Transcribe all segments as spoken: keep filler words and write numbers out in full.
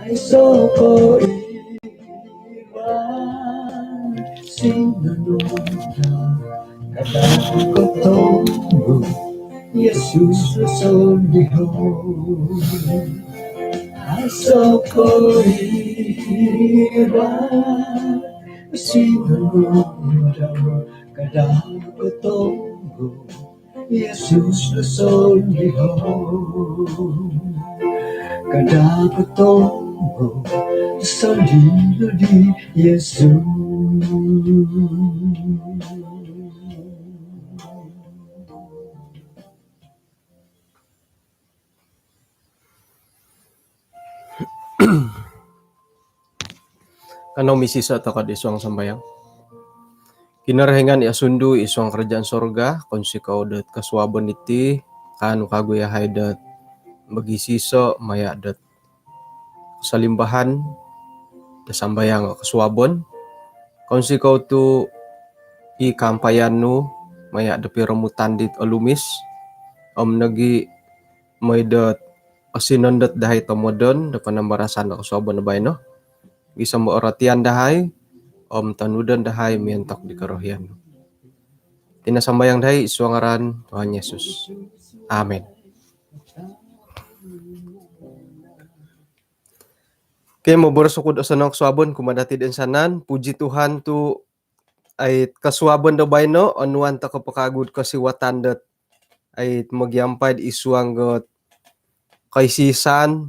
Aiso koiba sinonondau, kada kotombu Yesus sondiho. Aiso koiba sinonondau, kada kotombu Yesus sondiho. Kada kotombu sondiho di Yesus. Kanou misiso tokou id suang sambayang. Kinorohingan i osundu id suang kerajaan sorga, kounsikou dot kosuabon iti, kaanu kagu yahai dot mogisiso maya dot kosolimbahan do sambayang kosuabon. Kounsikou tu i kaampayan nu maya do piromutan dit olumis, om nogi mooi dot osinondot dahai tomodon do panambarasan do kosuabon do baino. Gisom orotian dahai om tonudon dahai miontok di korohian nu. Iti no sambayang dahai id suang ngaran Tuhan Yesus. Amin. Okey, moboros oku do osonong kosuabon kumaa dati do insanan. Puji Tuhan tu ait kosuabon do baino onuan tokou po kagu do kosiwatan dot ait mogiampai id suang dot koisisan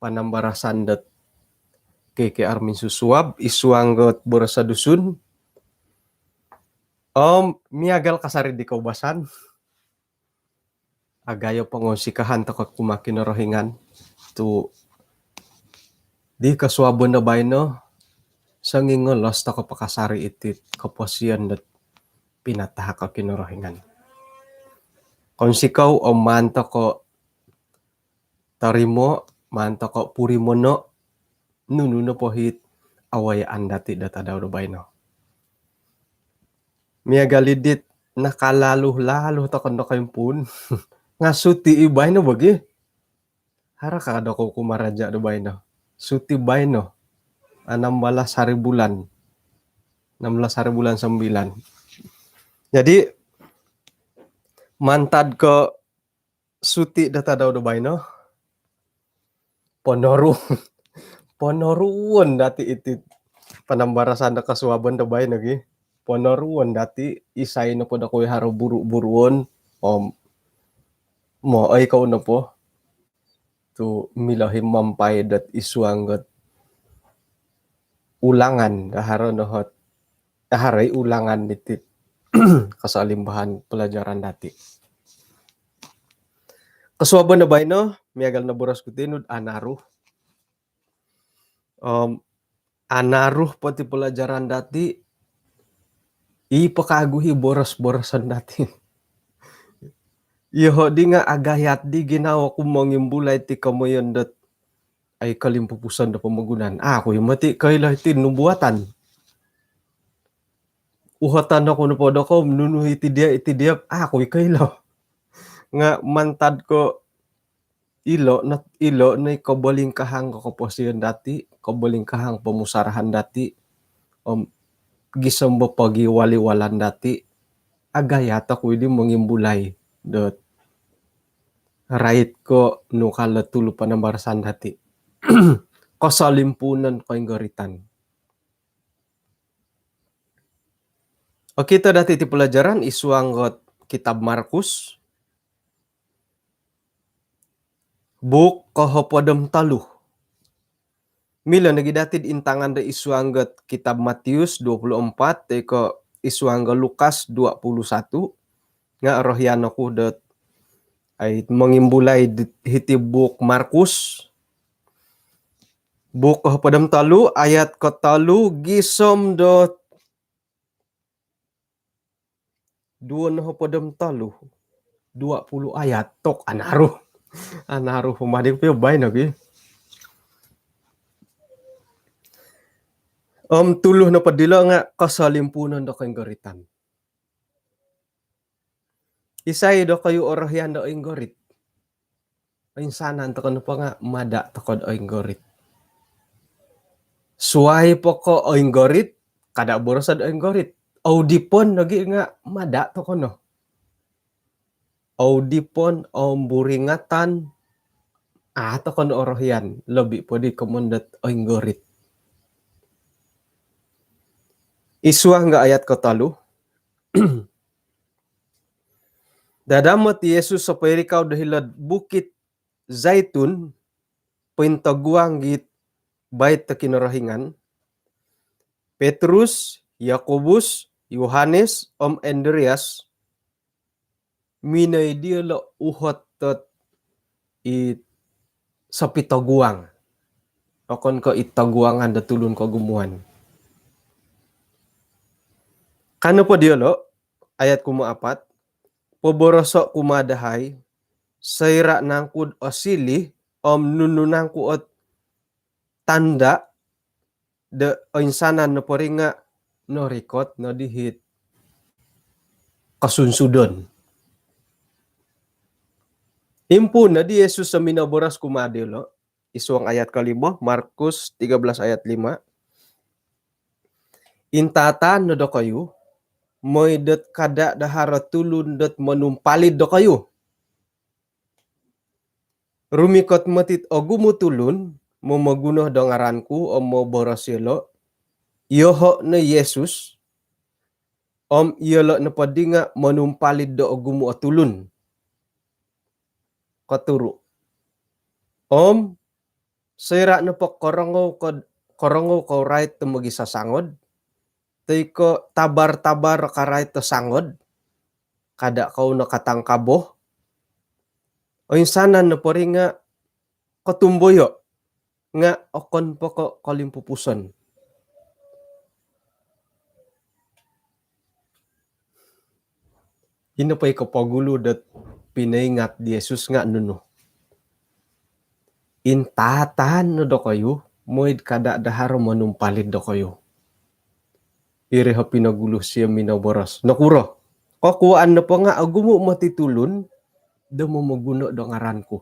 panambarasan dot K K R Minsusuab id suang dot boros Dusun. Om miagal kasari di koubasan, agayo pongounsikaan tokou kumaa Kinorohingan tu di kosuabon do baino songingolos tokou po kasari iti koposion dot pinatahak o Kinorohingan. Kounsikou om maan tokou torimo, maan tokou purimono nunu nopo it awayaan dati do tadau do baino. Miagal i dit nakalalu-lalu tokou do koimpuun nga suti i baino bo gia. Haro ka dokou kumaraja do baino? Suti baino. Enam belas hari bulan. Enam belas hari bulan sembilan. Jadi mantad ko suti do tadau do baino, ponoru- ponoruon dati iti panambarasan do kosuabon do baino gia. Ponoruon dati, isai nopo dokoyu haro buru-buruon om mooi kou nopo tu milo i miampai dot id suang dot ulangan do haro no ot, do haro i ulangan diti kosolimbahan pelajaran dati. Kosuabon do baino, miagal noboros ku tinu, anaru. Om anaru po ti pelajaran dati, i po kagu i boros-boroson dati. Iyoho di nga agayat di ginawo ku mongimbulai ti komoyon dot ai kolimpupuson do pomogunan. Aku i moti koilo iti nubuatan. Uhoton oku nopo dokou nunu iti dia, iti dia, aku i koilo. Nga mantad ko ilo no, ilo no i kobolingkahang ko koposion dati, kobolingkahang pomusarahan dati om gisom bo pogiwali-walan dati, agayat oku i di mongimbulai dot rait ko nu ka lo tulu panambarasan dati. Kosolimpuunon koinggoritan. Okito dati ti pelajaran id suang dot kitab Markus, buuk kohopod om tolu. Milo nogi dati intangan do id suang dot kitab Matius dua puluh empat toi ko id suang dot Lukas dua puluh satu. Nga orohian oku dot ai mongimbulai di hiti buuk Markus, buuk kohopod om tolu, ayat kotolu gisom dot duo nohopod om tolu. Dua puluh ayat tok, anaru. Anaru, humadi pio baino gia. Om tulu nopo dilo nga kosolimpuunon do koinggoritan. Isai dokoyu orohian do oinggorit? Oinsanan toko nopo nga' mada' toko do oinggorit. Suai po ko' oinggorit, kada' boroso'd oinggorit. Oudipon nogi nga' mada' toko no. Oudipon, omburingatan, a' toko no orohian, lobi po di komoyon dot oinggorit. Id suang nga' ayat kotolu. Dadamot i Yesus sopoirikau do hilo'd Bukit Zaitun, pointoguang dit bait do Kinorohingan, Petrus, Yakobus, Yohanes, om Andreas, minoi diyolo' uhot dot id sopitoguang. Okon ko' id toguangan do tulun kogumuan. Ka nopo diyolo', ayat kumaapat, poboroso' kumaa dahai, soira' nangku'd osiliu, om nunu nangku' ot tanda' do oinsanan nopo ri nga' norikot no dihit kosunsudon. Impuun no di Yesus do minoboros kumaa diyolo', id suang ayat kolimo, Markus tiga belas ayat lima. Intaatan no dokoyu, moi dot kada' do haro tulun dot monumpalid dokoyu. Rumikot moti't ogumu' tulun momoguno do ngaran ku om moboros iyolo', iyoho' no Yesus, om iyolo' nopo di nga' monumpalid do ogumu' o tulun. Koturu'. Om soira' nopo korongou ko, korongou kou rait do mogisasangod, toi ko' tabar-tabar karait do sangod, kada' kou no katangkabo. Oinsanan nopo ri nga' kotumboyo', nga' okon po ko' kolimpupuson. Ino po i kopogulu dot pinoingat di Yesus nga' nunu? Intaatan no dokoyu, moi'd kada' do haro monumpalid dokoyu. Iri ho pinogulu siyo minoboros. Nokuro? Kokuwaan nopo nga' ogumu' moti tulun do momoguno do ngaran ku.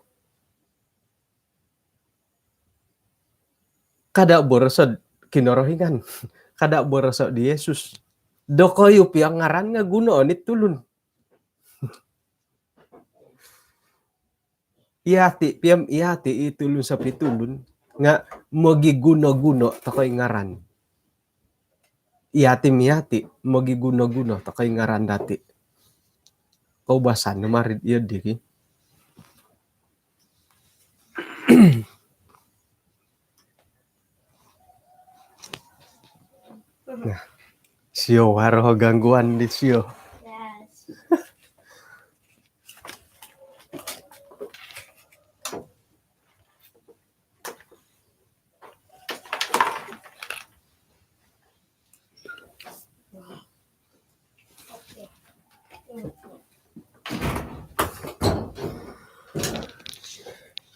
Kada' boroso'd Kinorohingan. Kada' boroso' di Yesus. Dokoyu piya ngaran nga' gunoon it tulun. Iyati' piya, iyati' i tulun sopitulun nga' mogiguno-guno toko i ngaran. Iyati' miyati' mogiguno-guno toko i ngaran dati'. Koubasan no mari'd iyo diri. Nah, sio, haro gangguan di sio.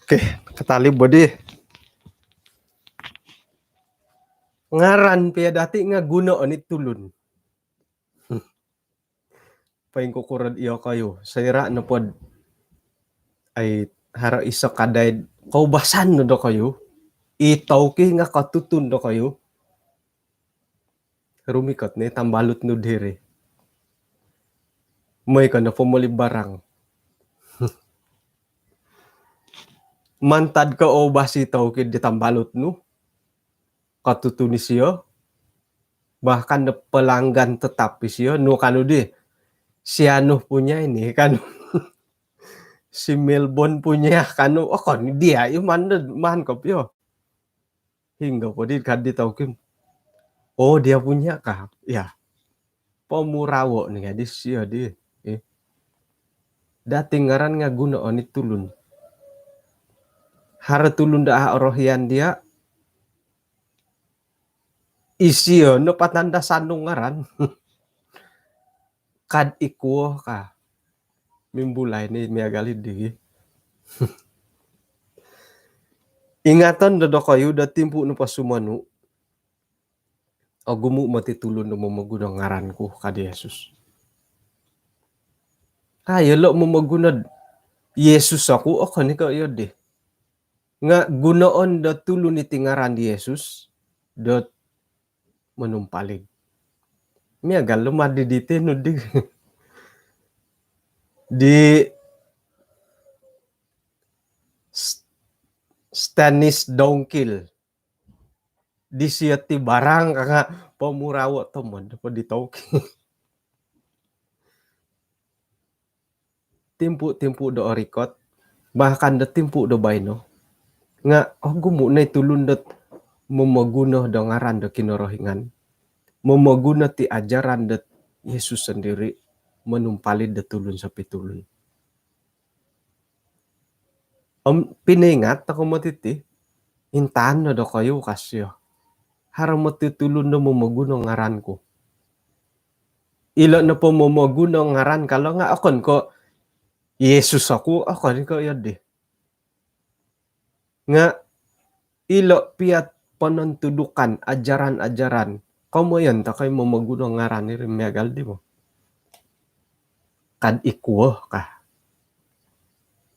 Okey, katalib bo di. Ngaran piya dati' nga' gunoon it tulun. Poingkukuro'd iyokoyu, soira' nopod ai haro iso kadai'd koubasan no dokoyu, i tauki nga' kotutun dokoyu. Rumikot no i tambalut nu'd hiri. Moi ko no pomoli barang. Mantad ko oubas i tauki di tambalut nu, kotutun isio, bahkan do pelanggan tetap isio, nu kanu di, si anu punya ini, kanu. Si Melbon punya, kanu, oh, okon dia i maan, maan kopio. Hinggo po di ka di tauki. Oh, dia punya kah? Ya. Pomurawo' ni ka disio di. Eh. Dati' ngaran nga' gunoon it tulun. Haro tulun do a' orohian diya'. Isio no patandasan nu ngaran. Kad ikuo ka. Mimbulai ni miagal iddi. Ingaton do dokoyu do timpu' nopo sumonu', ogumu' moti tulun do momoguno ngaran ku, ka di Yesus. Ka iyolo' momoguno'd Yesus oku, okon i' ko' iyo di. Nga gunoon do tulun iti ngaran di Yesus dot monumpalid. Miagal lumadi di tinu di, di Stanis Dongkil. Disio ti barang kanga pomurawo tomod po di toki. Timpu-timpu do orikot, bahkan do timpu do baino, nga ogumu nai tulun dot momoguno do ngaran do Kinorohingan, momoguno ti ajaran dot Yesus sendiri, monumpalid do tulun sopi tulun. Om pinoingat tokou moti ti, intaan no dokoyu kasio. Haro moti tulun do momoguno ngaran ku. Ilo nopo momoguno ngaran kalo nga okon ko Yesus oku, okon ko iyo di. Nga ilo piat ponontudukan ajaran-ajaran. Komoyon tokou momoguno ngaran iri miagal di mo. Kad ikuo kah.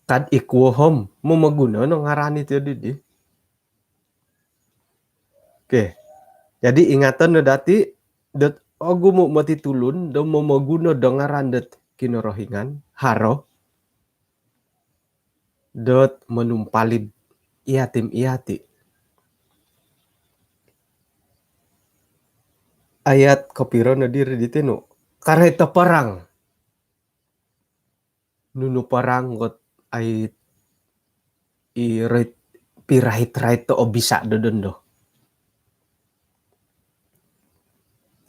Kad ikuo hom momoguno no ngaran iti di di. Oke. Jadi ingatan no dati dot ogumu moti tulun do momoguno do ngaran dot Kinorohingan, haro dot monumpalid iati om iati. Ayat kopiro no diri di tinu? Karai toporang. Nunu porang kot ai i rait, pirait-rait to obisa do dondo.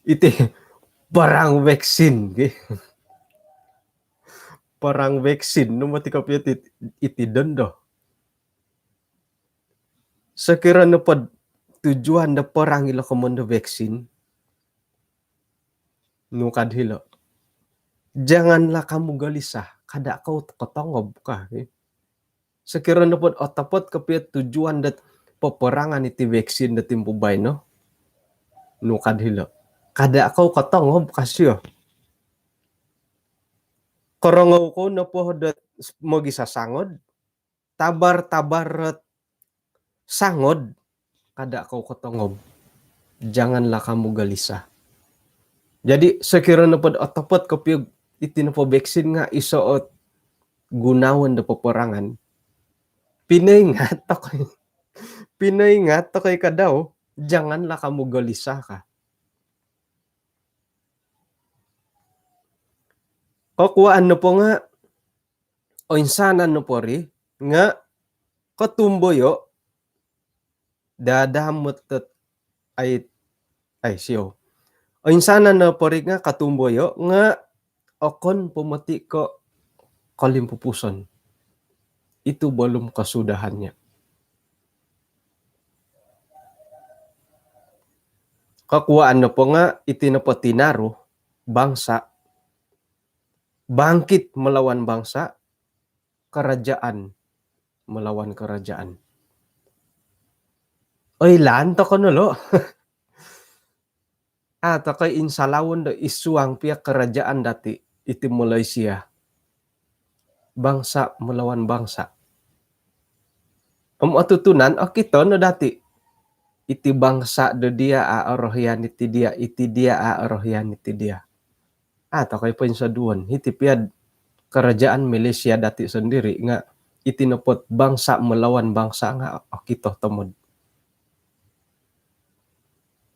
Iti porang vaksin ki. Porang vaksin no moti kopio iti dondo. Sokiro nopod tujuan do porang ilo komondo vaksin, nukad hilo, janganlah kamu gelisah, kada kau kotongob kah. Sokiro nopod otopot kopio tujuan dot poporangan iti vaksin dot timpu baino, nukad hilo, kada kau kotongob kasio. Korongou kou nopo dot mogisasangod, tabar-tabar rot sangod, kada kau kotongob. Janganlah kamu gelisah. Jadi sokiro nopod otopot kopio iti nopo vaksin nga iso ot gunoon do poporangan, pinoingat tokou, pinoingat tokou kadau, janganlah kamu gelisah kah. Kokuaan nopo nga oinsanan nopo ri nga kotumboyo, dadamot dot ai, ai sio. Oinsanan nopo ri nga kotumboyo nga okon po moti ko kolimpupuson. Itu belum kesudahannya. Kokuaan nopo nga iti nopo tinaru, bangsa bangkit melawan bangsa, kerajaan melawan kerajaan. Oilaan tokou no lo. A tokou insalawon do isuang pia kerajaan dati iti Malaysia. Bangsa melawan bangsa. Om otutunan okito no dati. Iti bangsa do dia a orohian iti dia, iti dia a orohian iti dia. A tokou poinsoduon, hiti piad kerajaan Malaysia dati sendiri nga iti nopod bangsa melawan bangsa nga okito tomod.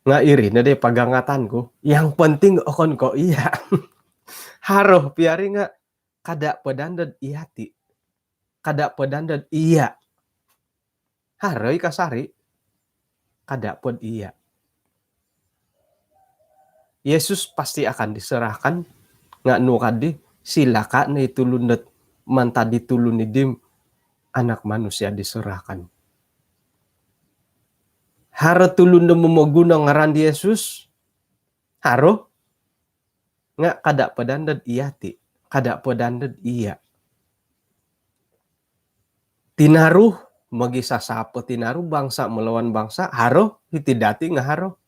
Nga iri no di pagangatan ku. Yang penting okon ko iya. Haro pia ri nga kada po dandad iya ti. Kada po dandad iya. Haro i kasari. Kada pod iya. Yesus pasti akan diserahkan, nga nu kadi, silaka no i tulun dot mantad di tulun i di Anak Manusia diserahkan. Haro tulun do momoguno ngaran di Yesus, haro, nga kada po dandad iya ti, kada po dandad iya. Tinaru, mogisasap o tinaru, bangsa melawan bangsa, haro, hiti dati nga haro.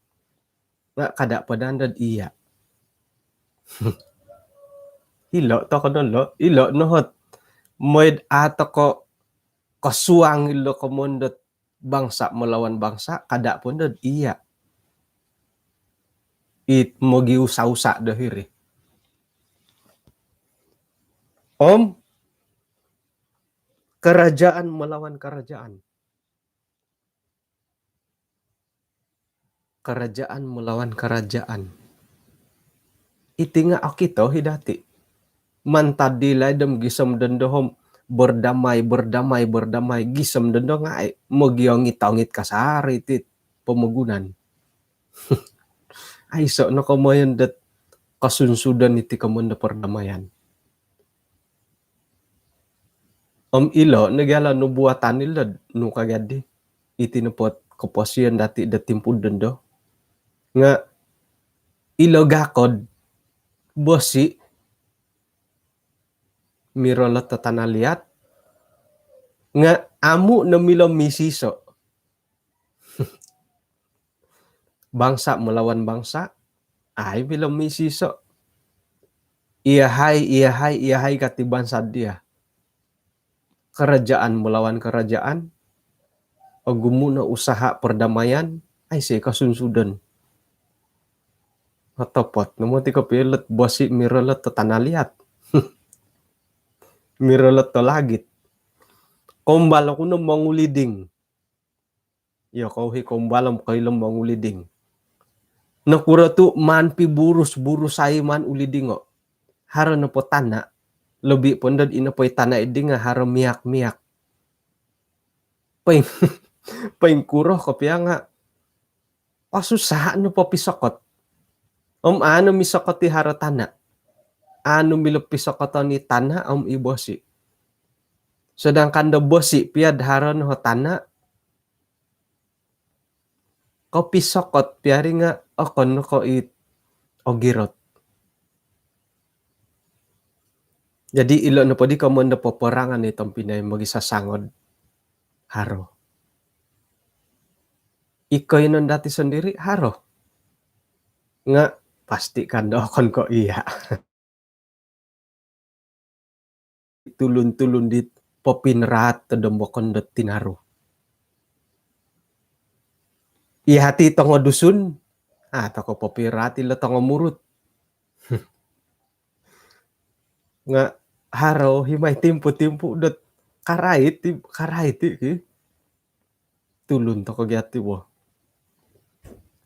Nga kada po dandad iya. Ilo tokou no lo, ilo no hot. Moid a tokou kosuang ilo komoyon dot bangsa melawan bangsa, kada po dot iya. It mogiusa-usa do hiri. Om kerajaan melawan kerajaan. Kerajaan melawan kerajaan. Iti nga okito hi dati. Mantad di laid om gisom dondo om berdamai, berdamai, berdamai, gisom dondo nga ai mogiongit-ongit kasari iti pomogunan. Aiso no komoyon dot kosunsudan iti komoyon do perdamaian. Om ilo no gia lo nubuatan ilo nu ka gia di. Iti nopo koposion dati do timpu dondo. Nga ilo gakod bosi mirolot do tanah liat. Nga amu no milo misiso. Bangsa melawan bangsa, ai milo misiso. Iyahai, iyahai, iyahai kati bangsa dia. Kerajaan melawan kerajaan, ogumu no usaha perdamaian, aiso kosunsudan. Otopot no moti kopio ilot bosi mirolot do tanah liat. Mirolot do lagit. Kombal oku no monguliding. Iyo, kou hi kombal om koilo monguliding. Nokuro tu maan piburus-burusai maan ulidingo? Haro nopo tana, lobi po dot ino po i tana idi nga haro miak-miak. Poing, poingkuro kopio nga osusa no popisokot. Om anu misokot i haro tana. Anu milo pisokoton i tana om i bosi. Sedangkan do bosi pia do haro no tana, kopisokot pia ri nga okon no ko i ogirot. Jadi ilo nopo di komoyon do peperangan i tompinai mogisasangod haro. I koiyonon dati sondiri haro. Nga pasti kan do okon ko iya. Tulun-tulun dit popinraat do dombokon dot tinaru. Iya ti tongo Dusun, ah, toko popinraat ilo tongo Murut. Nga haro hi mai timpu-timpu dot karait, karait i ki. Tulun toko gia ti bo.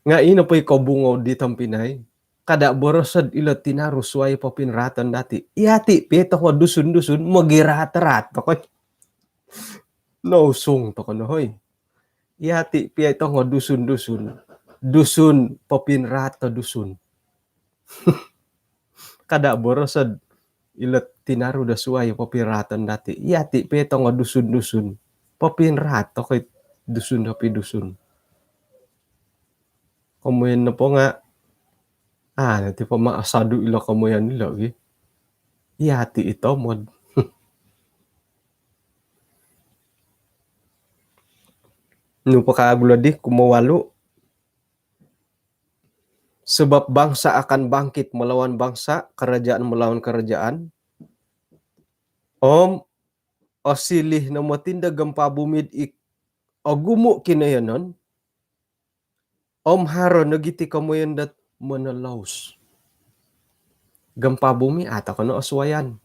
Nga ino po i kobungo di tompinai. Kada boroso do ilo tinaru suai popinraaton dati. Iya ti pia tongo Dusun-Dusun mogiraat-raat toko. Nousung toko no hoi. Iya ti pia tongo Dusun-Dusun. Dusun popinraat do Dusun. Kada boroso do ilo tinaru do suai popinraaton dati. Iya ti pia tongo Dusun-Dusun. Popinraat toko i Dusun do pi Dusun. Komoyon nopo nga, ah, nanti po ma asadu ilo komoyon ilo gi. Iya ti i tomod. Nu po ka gulo di kumowalu. Sebab bangsa akan bangkit melawan bangsa, kerajaan melawan kerajaan. Om osiliu no moti do gempa bumi dit ogumu kinoyonon. Om haro nogi ti komoyon dot monolous. Gempa bumi, ah, toko no osuayan.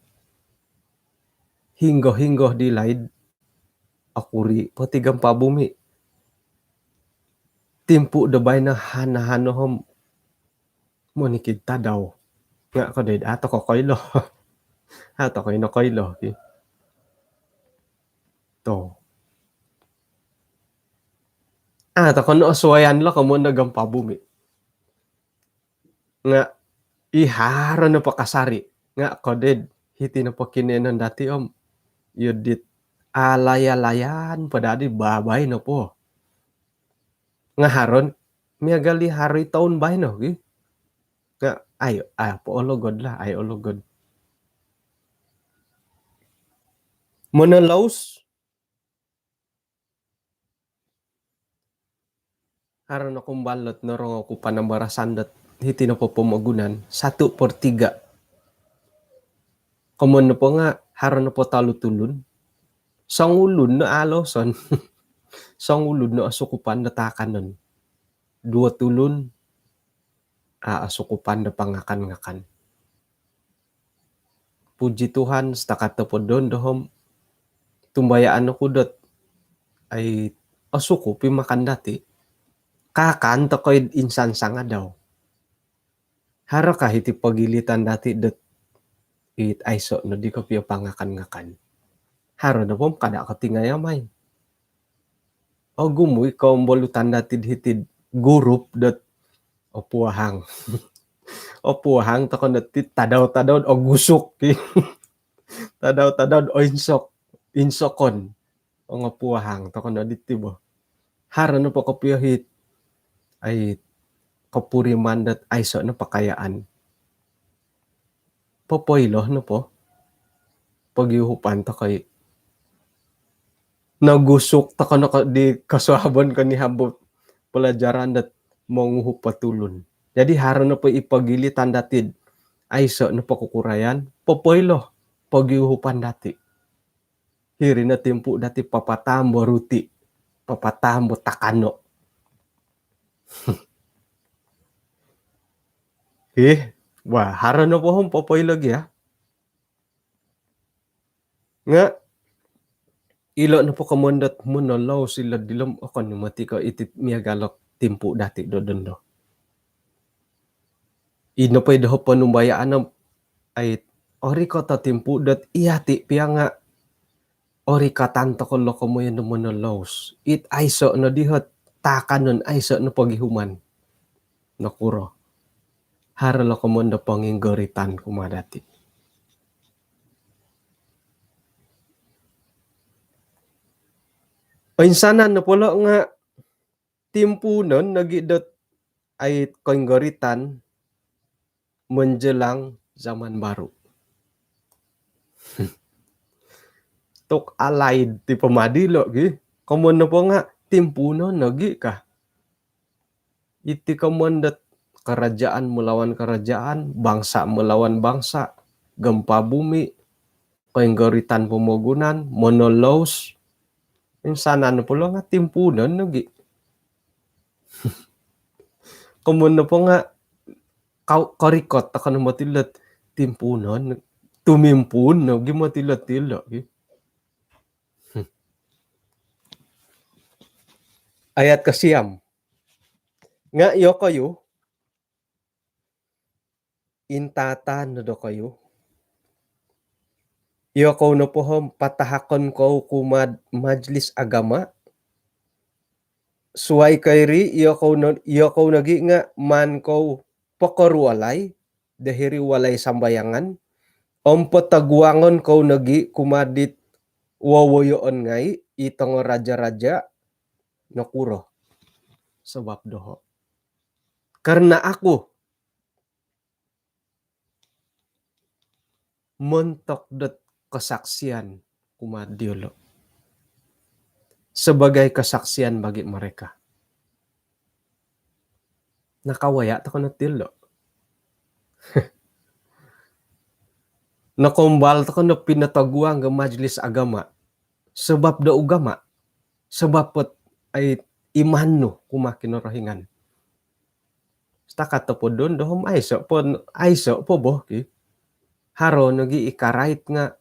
Hinggo-hinggo di laid okuri po ti gempa bumi. Timpu do baino hana-hana om monikid tadau. Nga kodoi, ah, toko koilo. Ah, toko ino koilo ki. To. Ah, toko no osuayan lo komoyon do gempa bumi. Nga i haro nopo kasari. Nga kodoi hiti nopo kinoyonon dati om iyo dit alai-alaian po dadi babaino po. Nga haro no miagal i haro i toun baino gi. Nga ayo, ayo po ologod lah, ayo ologod. Monolous. Haro no kumbal dot norongou ku panambarasan dot hiti nopo pomogunan, satu per tiga. Komoyon nopo nga haro nopo tolu tulun. Songulun no aloson. Songulun no osukupan do taakanon. Duo tulun a osukupan do pangakan-ngakan. Puji Tuhan, setakat topodon dohom tumbayaan oku dot ai osukup i makan dati. Kaakan tokoi insan sangadau. Haro ka hiti pogilitan dati dot it aiso no di kopio pangakan-ngakan. Haro no pom kada kotingayamai. Ogumu i kombolutan dati hiti gurup dot opuahang. Opuahang toko no ti tadau-tadau ogusuk ki. Tadau-tadau oinsok. Insokon. Ongopuahang toko no diti bo. Haro no po kopio hit. Ai kopuriman dot aiso no pakayaan. Popoilo no po. Pogiuhupan tokoi. Nogusuk toko no di kosuabon ko ni habut pelajaran dot monguhup po tulun. Jadi haro no po i pogilitan dati. Aiso no po kukurayan. Popoilo. Pogiuhupan dati. Hiri no timpu dati papatambo ruti, papatambo takano. Ih, wah, haro no pohon popoi lagi ya. Nga, ilo no po komon dot monolous ilo dilom okon ni mati ko iti miagalok timpu dati do dondo. Ino po i doho ponumbayaan om ai orikoto timpu dot iyati pia nga orikatan toko lo komoyon do monolous. It aiso no dihot taakanon aiso no pogihuman. Nokuro. Haro lo komoyon do ponginggoritan kumaa dati. Oinsanan no polo nga timpuunon nogi dot ai koinggoritan menjelang zaman baru. Tok alaid ti pomadi lo gi. Komon nopo nga timpuunon nogi kah. Iti komon dot kerajaan melawan kerajaan, bangsa melawan bangsa, gempa bumi, koinggoritan pomogunan, monolous, insanan nopo lo nga timpuunon nogi. Komon nopo nga kau korikot toko no moti lot timpuunon, tumimpuun nogi moti lot tilo gi. Ayat kasiam. Nga iyokoyu, intatan no dokoyu. Iyokou nopo om patahakon kou kumaa majlis agama. Suai ko iri, iyokou no, iyokou nogi nga maan kou pokoruolai do hiri walai sambayangan. Om potoguangon kou nogi kumaa dit wowoyoon ngai i tongo raja-raja. Nokuro sabab doho. Karena aku montok dot kesaksian kumaa diolo. Sebagai kesaksian bagi mereka. Nakawaya toko no tilo. Nakombal toko no pinotoguang ga majlis agama. Sebab do ugama. Sebab pot ai iman nu kumaa Kinorohingan. Setakat topodon dohom aiso po, aiso po boh ki. Haro nogi ikarait nga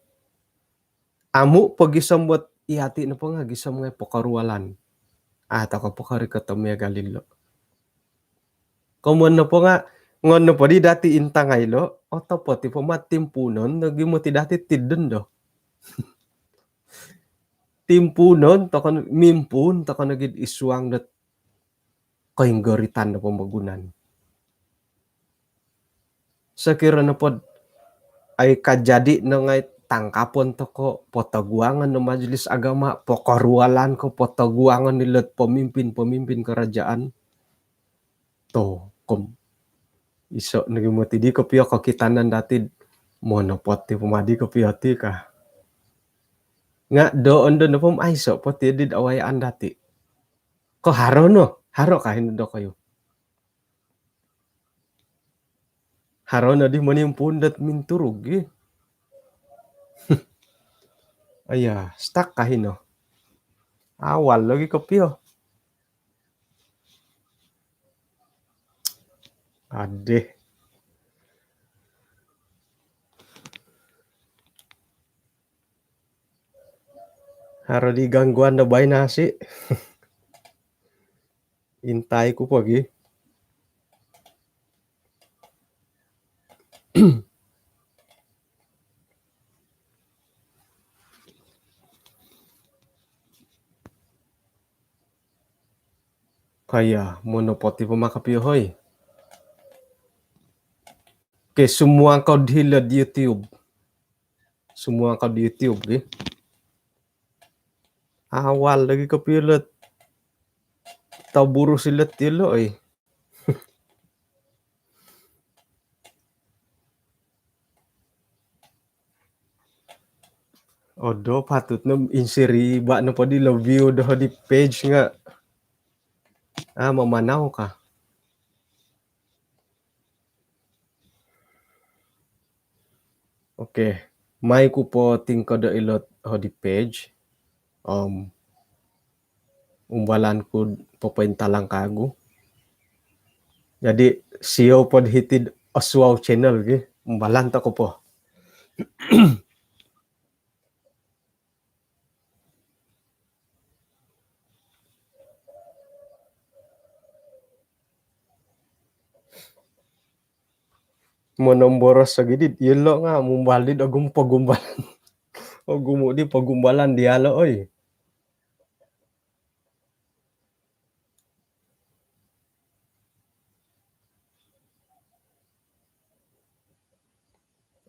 amu po gisom bot iyati nopo nga gisom ngai pokorualan. Ah, toko pokorikot miagal ilo. Komon nopo nga ngon nopo di dati intangai lo, otopot i po ma timpuunon nogi moti dati tidden do. Timpuunon toko, mimpuun toko nogi id suang dot koinggoritan do pomogunan. Sokiro nopo dot ai kajadi no ngai tangkapon toko, potoguangon no majlis agama, pokorualan ko, potoguangon ilot pemimpin-pemimpin kerajaan. Tokom. Iso nogi moti di kopio kokitanan dati monopot ti pomadi kopio ti kah. Nga do ondo nopo om aiso po ti did awayaan dati. Ko haro no, haro kah ino dokoyu. Haro no di monimpuun dot minturug gi. Aya, stuck ka hino. Awal lagi kopio. Adeh. Haro di gangguan do bainasi. Intai ku pogi. Kaya, mono poti po maka pio hoi. Oke, semua kau di hilo'd YouTube. Semua kau di YouTube, eh. Awal lagi kopio lot. Tau burus ilat tilo, eh. Odo, patut no insiri ba no podi lo view do di page nga. Ah, mamanau ka. Oke, mai ku po tingko do ilot ho di page. Om umbalan ku popointalang kagu. Jadi, sio pod hitid Oswau channel gi, umbalan toko po. Monomboros sagidid, iyolo nga mumbal di ogumu pogumbalan. Ogumu di pogumbalan dialo, oi.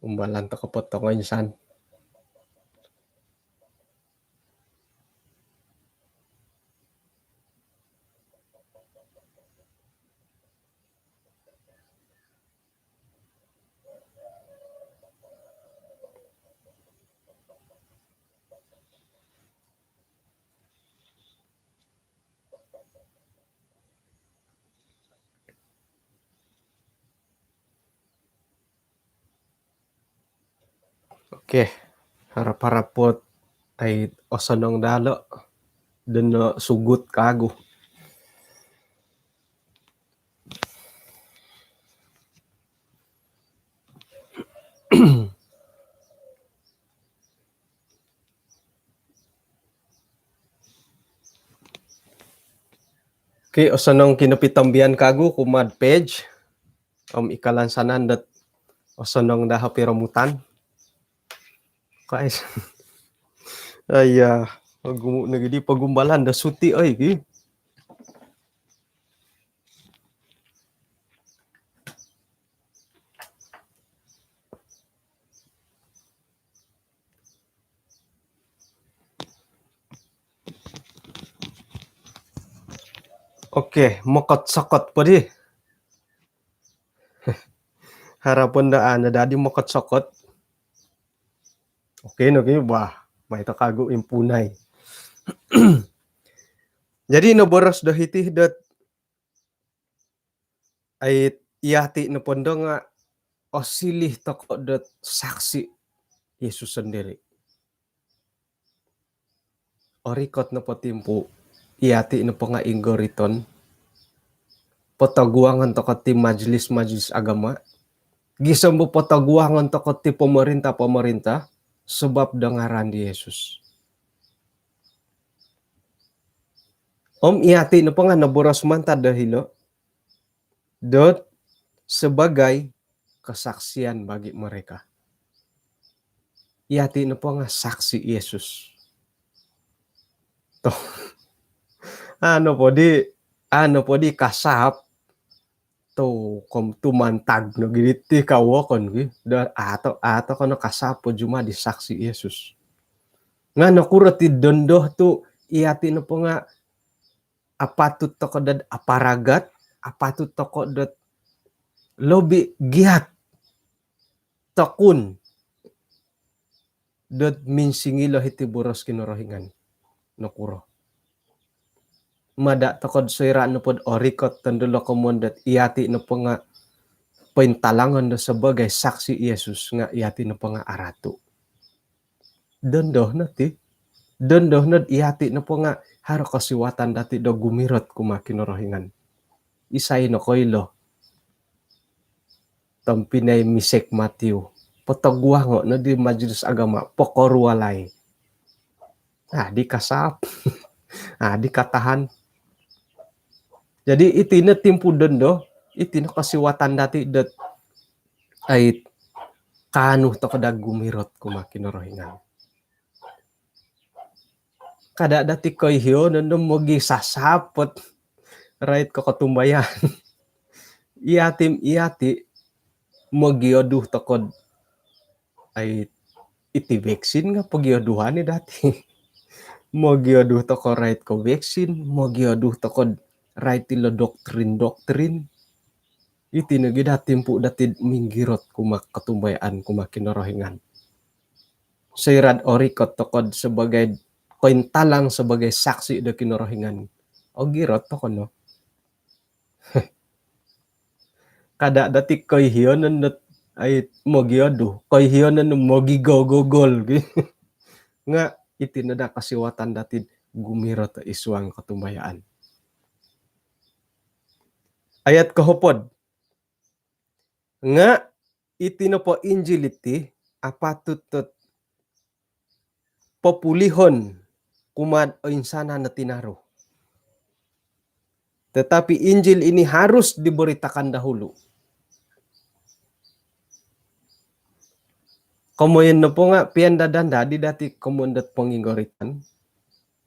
Umbalan toko po tongo insan. Oke, harap-harap pot ai osonong dalo dan no sugut kagu. Oke, osonong kinopitombian kagu kumad page. Om ikalan sanan dot osonong dah piromutan. Guys. Aya, ogumu nogi di pogumbalan do suti, oi, gi. Oke, mokot-sokot po di. Harapon da ana dadi mokot-sokot. Oke, no, oke, wah, mai to kagu impunai. Jadi, no boros do hiti dot ai, iyati nopo ndo nga osiliu toko dot saksi Yesus sendiri. Orikot nopo timpu, iyati nopo nga inggoriton. Potoguangon toko ti majlis-majlis agama. Gisom bo potoguangon toko ti pemerintah-pemerintah sebab do ngaran di Yesus. Om iyati nopo nga noboros mantad do hilo dot sebagai kesaksian bagi mereka. Iyati nopo nga saksi Yesus. Toh. Ano po di, ano po di kasap tu kom tumantag no giri ti kawokon gi. Da ato, ato kono kasap po juma di saksi Yesus. Nga nokuro ti dondo tu iyati nopo nga apatut toko dot aparagat, apatut toko dot lobi giat tekun dot minsingilo hiti boros Kinorohingan. Nokuro. Mada toko dot soira nopo dot orikot tondo lo komon dot iyati nopo nga pointalangon do sebagai saksi Yesus nga iyati nopo nga aratu. Dondo no ti. Dondo no iyati nopo nga haro kosiwatan dati do gumirot kumaa Kinorohingan. Isai no koilo tompinai Misek Matiu. Potoguango no di Majlis Agama, pokorualai. Ah, di kasap. Ah, di katahan. Jadi, iti no timpu dondo, iti no kosiwatan dati dot ai kaanu toko do gumirot kumaa Kinorohingan. Kada dati koihion no mogisasapot rait ko kotumbayaan. Iyati, iyati mogiodu toko ai iti vaksin nga pogioduhan ni dati. Mogiodu toko rait ko vaksin, mogiodu toko rait ilo doktrin-doktrin. Iti nogi dati timpu dati minggirot kumaa kotumbayaan kumaa Kinorohingan. Soira do orikot toko sebagai kointalang, sebagai saksi do Kinorohingan, ogirot toko no. Kada dati koihion no dot ai mogiodu, koihion no mogigogogol. Nga iti no do kosiwatan dati gumirot id suang kotumbayaan. Ayat kohopod. Nga iti nopo Injil iti apatut dot populihon kumaa oinsanan o tinaru. Tetapi Injil ini harus diberitakan dahulu. Komoyon nopo nga pian dadan dadi dati komoyon dot ponginggoritan,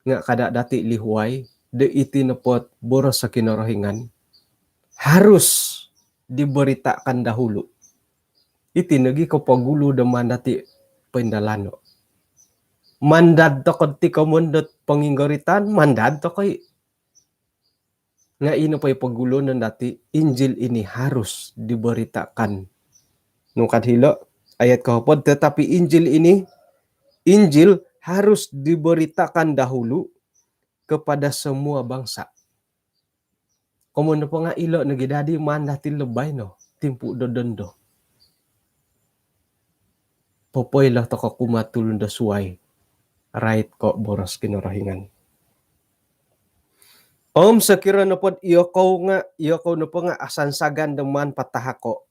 nga kada dati lihuai do iti nopo boros Kinorohingan harus diberitakan dahulu. Iti nogi kopogulu do maan dati poindalano. Mandad toko ti komoyon dot ponginggoritan, mandad toko i. Nga ino po i pogulu no dati, Injil ini harus diberitakan. Nung kad hilo ayat kohopod, tetapi Injil ini, Injil harus diberitakan dahulu kepada semua bangsa. Komoyon nopo nga ilo nogi dadi maan dati lobai no timpu do dondo. Popoilo toko kumaa tulun do suai rait ko boros Kinorohingan. Om sokiro nopo dot iyokou nga, iyokou nopo nga asansagan do maan patahako,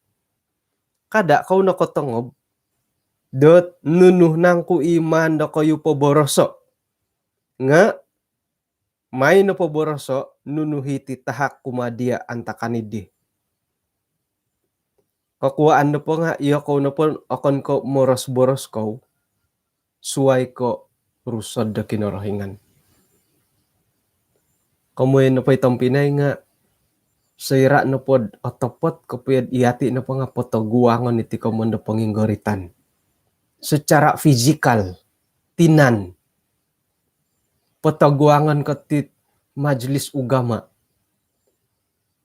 kada kou nokotongob dot nunu nangku i maan dokoyu poboroso. Nga mai nopo boroso nunu hiti tahak kumaa dia antakan idi. Kokuaan nopo nga iyokou nopo okon ko moros-boros kou suai ko Rusod do Kinorohingan. Komoyon nopo i tompinai nga soira nopo dot otopot kopio dot iyati nopo nga potoguangon iti komoyon do ponginggoritan secara fizikal, tinan. Potoguangon ko ti majlis ugama.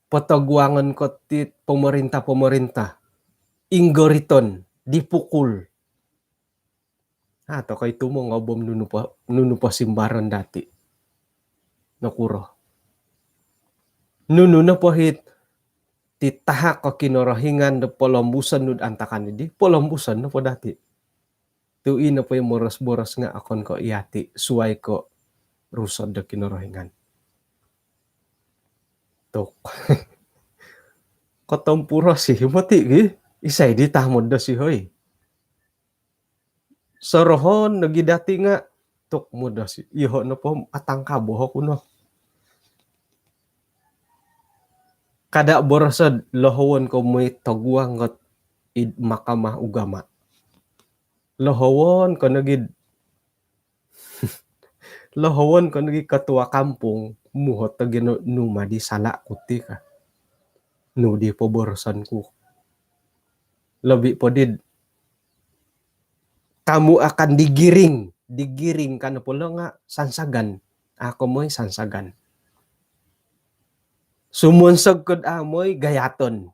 Potoguangon ko ti pemerintah-pemerintah. Inggoriton, dipukul. Ah, tokoi tu mongobom nunu po, nunu po simbaron dati. Nokuro. Nunu nopo hiti tahak ko Kinorohingan do polombuson nu do antakan idi, polombuson nopo dati. Tu ino po i moros-boros nga okon ko iyati suai ko Rusod do Kinorohingan. Tuk. Kotompurosi moti gi. Isai di tamod do sihoi. Sorohon nogi dati nga tuk mudo si. Iyoho nopo atangkabo oku no. Kada boroso dot lohowon ko moi toguang ko id mahkamah ugama. Lohowon ko nogi, lohowon ko nogi ketua kampung, muhot togi no, nu ma di sala ku ti ka. Nu di poboroson ku. Lobi po di dot kamu akan digiring, digiring ka nopo lo nga sansagan. Au ko moi sansagan. Sumonsog ko dot au moi gayaton.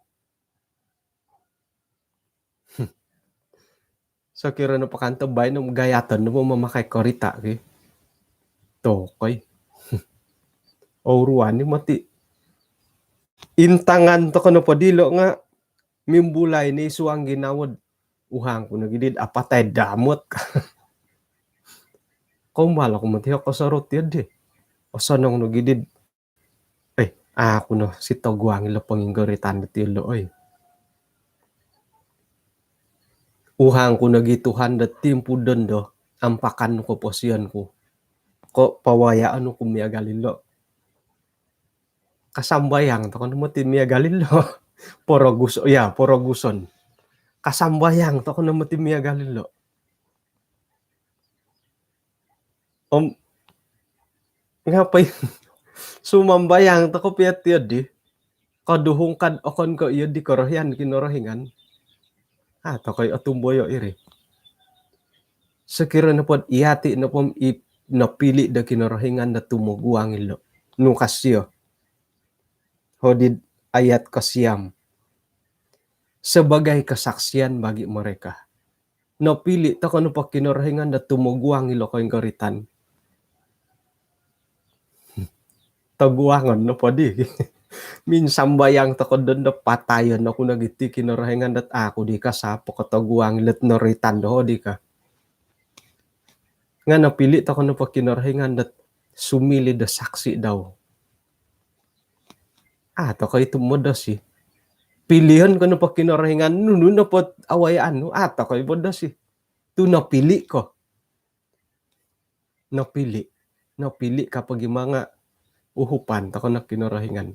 Sokiro nopo kanto baino gayaton nopo mamakai korita ki. Tokoi. Ouruan ni moti. Intangan toko nopo dilo nga mimbulai ni suang ginawo dot uhang ku nogi di dot apatai damot ka. Ombal oku moti o kosorot iyo di. Osonong no gidid. Eh, aku no si toguang ilo ponginggoritan dot ilo, oi. Uhang ku nogi Tuhan dot timpu dondo, ampakan nu koposion ku. Ko pawayaan ku miagal ilo. Kasambayang toko no moti miagal ilo. Porogus, ya, poroguson. Kasambayang toko no moti miagal ilo. Om, ngapai sumambayang toko pia tiyo di? Koduhung kad okon ko iyo di korohian Kinorohingan. Ah, tokoi otumboyo iri. Sekiranya pod iyati nopo i nopili do Kinorohingan do tumoguang ilo. Nukas iyo. Hodid ayat kosiam. Sebagai kesaksian bagi mereka. Nopili toko nopo Kinorohingan do tumoguang ilo koinggoritan. Toguangon nopo di. Minsambayang toko dondo patayon oku nogi ti Kinorohingan dot aku di ka sapo ko toguang ilot noritan do di ka. Nga nopili toko nopo Kinorohingan dot sumili do saksi dau. Ah, tokoi tu modosi. Pilion ko nopo Kinorohingan nunu nopo awayaan nu, ah, tokoi modosi. Tu nopili ko. Nopili. Nopili ka pogi manga uhupan toko no Kinorohingan.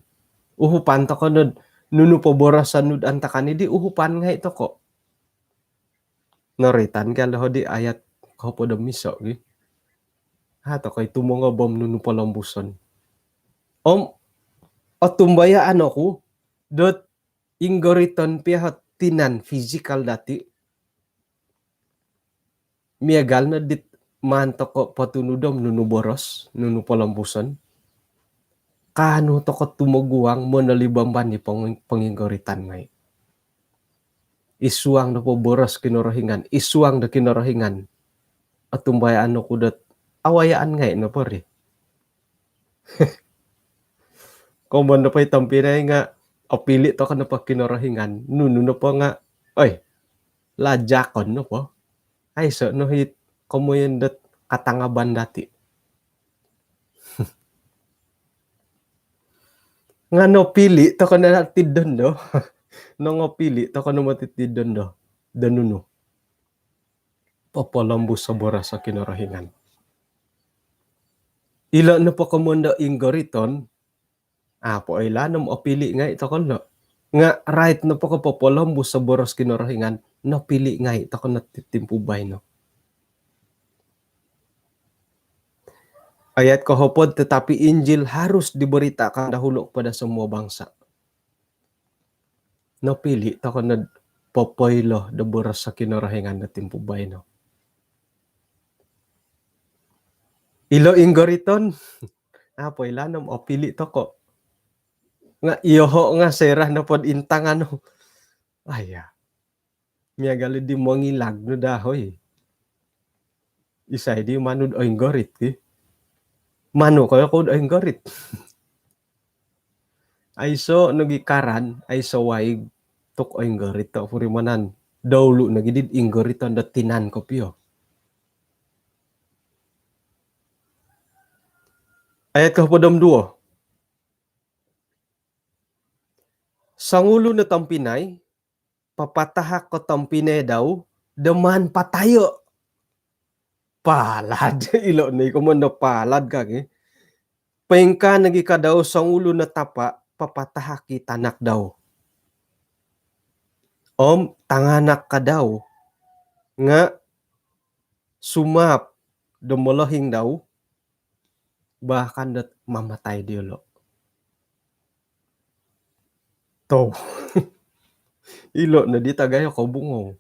Uhupan toko no nunu po boroson nu antakan idi uhupan ngai toko. Noritan ka loho di ayat kohopod om iso gi. Ha, tokoi tumongobom nunu polombuson. Om, otumbayaan oku, dot inggoriton pia hot tinan fizikal dati. Miagal no dit maan toko potunudom nunu boros, nunu polombuson. Kaanu toko tumoguang monolibamban di pong-, ponginggoritan ngai. Isuang nopo boros Kinorohingan, isuang do Kinorohingan. Otumbayaan oku dot awayaan ngai nopo ri. Komon nopo i tompinai nga opili toko nopo Kinorohingan. Nunu nopo nga, oi, lajakon nopo. Aiso no hit komoyon dot katangaban dati. Nga nopili toko no tidon do. Nongopili toko no moti tidon do. Do nunu. Popolombus o boros o Kinorohingan. Ilo nopo komon do inggoriton, apo oilaan om opili ngai toko no. Nga rait nopo ko popolombus o boros Kinorohingan, nopili ngai toko no ti-, timpu baino. Ayat kohopod, tetapi Injil harus diberitakan dahulu kepada semua bangsa. Nopili toko no popoilo do boros o Kinorohingan do timpu baino. Ilo inggoriton, apo oilaan om opili toko. Nga iyoho nga soira nopod intangan. Aya. Miagal di mongilag nu daa, hoi. Isai di manu do oinggorit ki. Manu koyo kou do oinggorit. Aiso nogi karan, aiso waig tu oinggorit topurimanan. Doulu nogi di inggoriton do tinan kopio. Ayat kohopod om duo. Songulun o tompinai, papatahak ko tompinai dau do maan patayo. Palad, ilo no i komon do palad ka ki. Poingkaa nogi ka dau songulun o tapa, papatahak i tanak dau. Om tanganak ka dau nga sumaap do molohing dau, bahkan dot mamatai diolo. Tou. Ilo no di tagayo kobungou.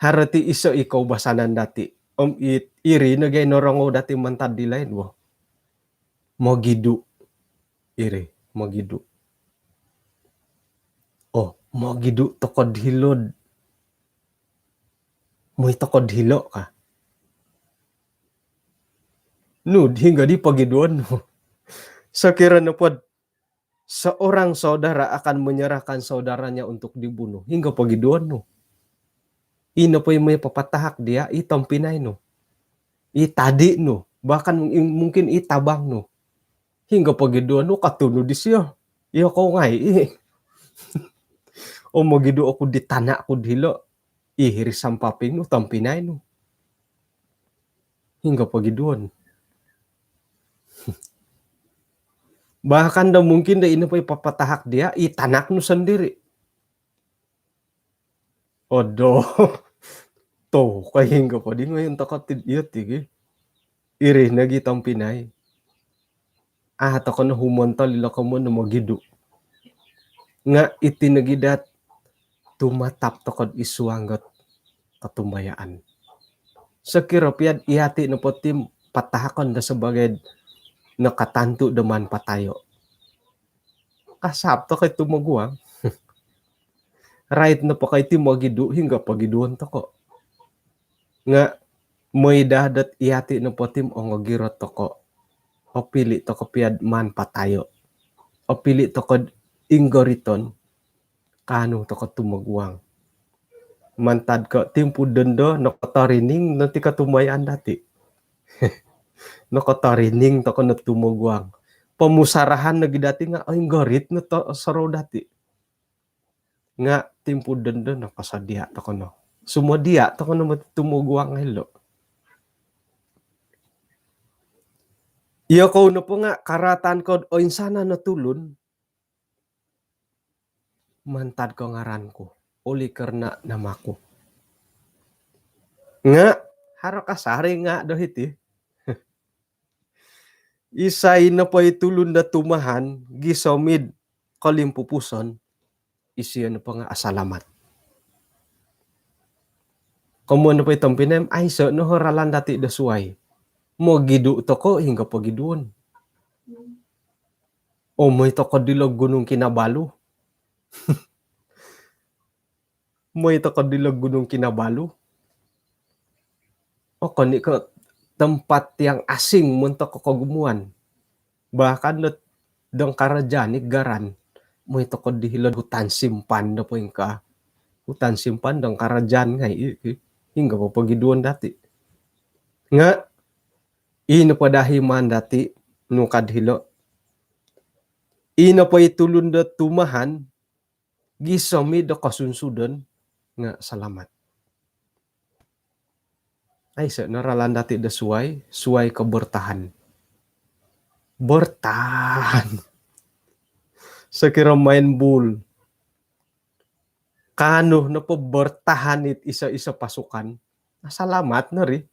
Haro ti iso i koubasanan dati. Om it-, iri no gai norongou dati mantad di laid wo. Mogidu. Iri, mogidu. Oh, mogidu tokod hilo'd. Moi tokod hilo ka. Nu, hinggo di pogiduon nu. Sokiro nopod seorang saudara akan menyerahkan saudaranya untuk dibunuh. Hinggo pogiduon nu. Ino po i moi papatahak dia, i tompinai nu. I tadi nu, bahkan mung-, mungkin i tabang nu. Hinggo pogiduon nu katunud disio. Iyokou ngai i. Om mogidu oku di tanak ku dilo. I hiri sampaping nu, tompinai nu. Hinggo pogiduon. Bahkan do mungkin do ino po i papatahak dia, i tanak nu sendiri. Odo. Tu, kai hinggo po di ngoyon toko ti iyo ti gi. Iri nogi tompinai. Ah, toko no humontol ilo komoyon do mogidu. Nga iti nogi dot tumatap toko id suang dot kotumbayaan. Sokiro piad iyati nopo ti patahakon do sebagai nakatantu do maan patayo. Kasap toko i tumoguang. Rait nopo kai ti mogidu, hinggo pogiduon toko. Nga moi daa dot iyati nopo ti ongogirot toko. Opili toko piad maan patayo. Opili toko inggoriton. Kaanu toko tumoguang. Mantad ko timpu dondo nokotorining no ti kotumbayaan dati. Nokotorining toko no tumoguang. Pomusarahan nogi dati nga oinggorit no to sorou dati. Nga timpu dondo nokosodia toko no. Sumodia toko no moti tumoguang ilo. Iyokou nopo nga karatan ko oinsanan o tulun mantad ko ngaran ku, oleh kerana nama ku. Nga, haro kasari nga do hiti. Isai nopo i tulun do tumahan, gisom id kolimpupuson, isio nopo nga asalamat. Komoyon nopo i tompinai, aiso no ralan dati do suai. Mogidu toko, hinggo pogiduon. O, moi toko dilo Gunung Kinabalu. Moi toko dilo Gunung Kinabalu. Okon i ko tempat yang asing montok ko kogumuan. Bahkan dot dong karajaan i garan. Moi toko di hilo hutan simpan do poingkaa. Hutan simpan dong karajaan ngai i, i. Hinggo popogiduon dati. Nga, ino po dahi maan dati nukad hilo. Ino po i tulun do tumahan, gisom i do kosunsudon nga salamat. Aiso no ralan dati do suai, suai ko bertahan. Bertahan. Sokiro main bul. Kaanu nopo bertahan it iso-iso pasukan. Asalamat no ri.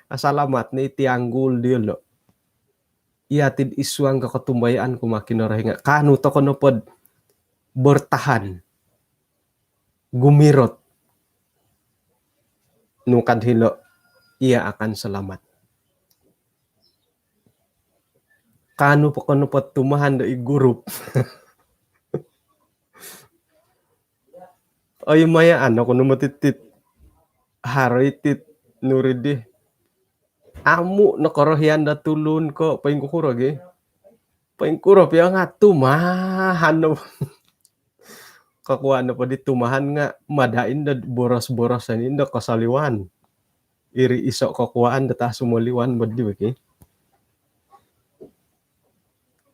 Asalamat no iti anggul diolo. Iyati id suang ko kotumbayaan kumaa Kinorohingan. Kaanu toko nopo do bertahan. Gumirot. Nukad hilo, ia akan selamat. Kaanu po ko nopo tumahan do i gurup. Oi, maya ano ko no moti tit. Haro i tit nuri di. Amu no korohian do tulun ko poingkukuro gi. Poingkuro pia nga tumahan no. Kokuaan nopo di tumahan nga mada indo boros-boros ani indo kosoliwan. Iri iso kokuaan do tasumoliwan bo di bagi.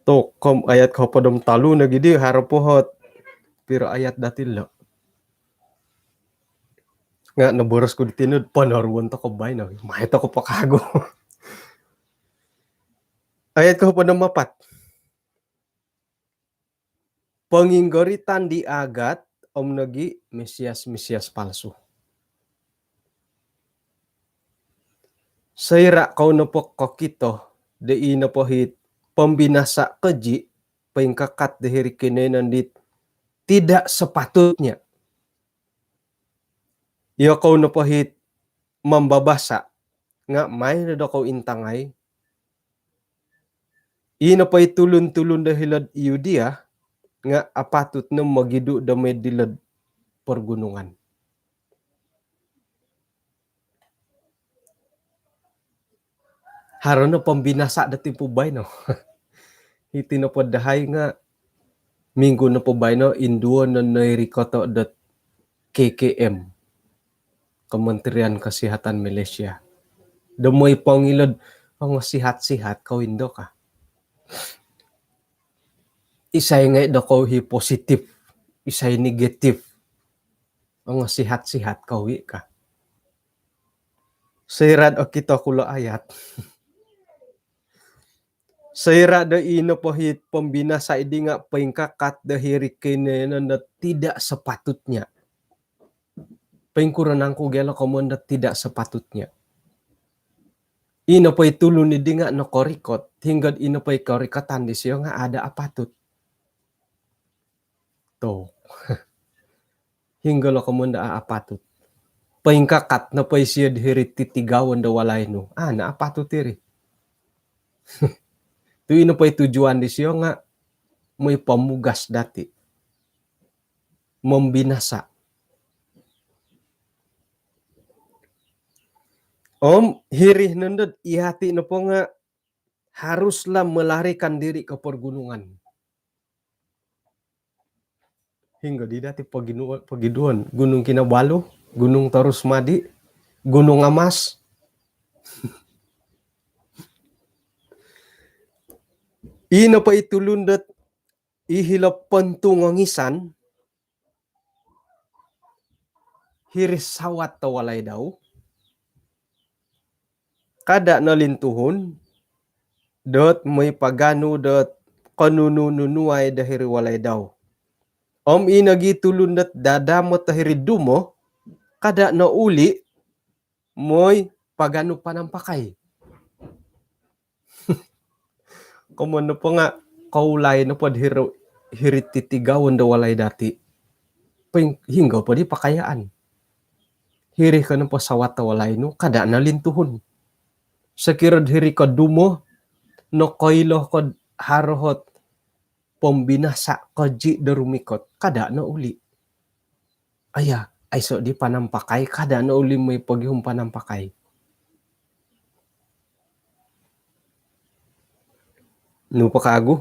Tokom ayat kohopod om tolu nogi di haro po hot piro ayat dati lo. Nga noboros ku di tinud ponoruon toko baino. Mai toko po kago. Ayat kohopod om apat. Ponginggoritan di agat om nogi mesias-mesias palsu. Soira kou nopo kokito do i nopo hit pombinasa keji poingkakat do hiri kinoiyonon dit tidak sepatutnya. Iyokou nopo hit mambabasa nga mai no dokou intangai. I nopo i tulun-tulun do hilo'd Yudea nga apatut no mogidu do moi dilo'd pergunungan. Haro no pombinasa do timpu baino. Iti nopo dahai nga minggu nopo baino induo no noirikoto dot K K M, Kementerian Kesihatan Malaysia. Do moi pongilo'd, "Ongo sihat-sihat kou indo," ka. Isai ngai' do kou hi positif, isai negatif. "Ongo sihat-sihat kou i," ka. Soira'd okito ku lo ayat. Soira' do ino po hi pombinasa' iddi nga' poingkakat do hiri' kinoiyonon do tidak sepatutnya. Poingkuro nangku gia lo komoyon do tidak sepatutnya? Ino po i tulun iddi nga' nokorikot, hinggod ino po i korikotan disio nga' ada' apatut. Tu. Hinonggo lo komoyon do a' apatut? Poingkakat nopo isio'd hiri'd titigawon do walai nu, a' no apatut iri. Tu ino po i tujuan disio nga' moi pomugas dati', mombinasa'. Om hiri nondo'd iyati' nopo nga' haruslah melarikan diri ke pergunungan. Hinonggo di dati' pogiduon, Gunung Kinabalu, Gunung Torus Madi, Gunung Amas. Ino po i tulun dot i hilo pontungongisan, hiri sawat do walai dau, kada' no lintuhun dot moi paganu dot konunu-nunuai do hiri walai dau. Om ino gi tulun dot dadamot do hiri dumo, kada' no uli' moi paganu panampakai. Komoyon nopo nga' koulai nopod hiri, hiri'd titigawon do walai dati', poing-, hinonggo po di pakayaan? Hiri ko nopo sawat do walai nu, kada' no lintuhun. Sokiro'd hiri ko dumo, nokoilo ko'd haro hot pombinasa' koji' do rumikot, kada' no uli'. Aya, aiso' di panampakai, kada' no uli' moi pogihum panampakai. Nu po kaagu?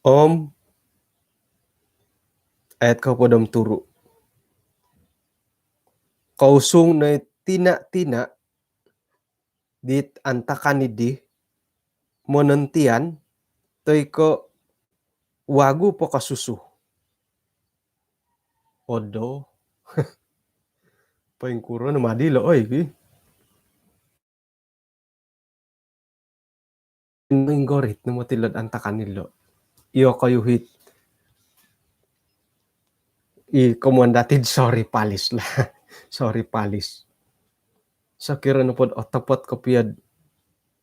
Om ayat kohopod om turu'. Kousung no i tina-tina dit antakan iddi monontian toi ko' wagu po kosusu. Odo. Poingkuro no madi lo' oi, ki. Inggorit no moti lo'd antakan ilo'. Iyokoyu hit, i komoyon dati'd soripalis lah. Soripalis. Sokiro nopod otopot kopio'd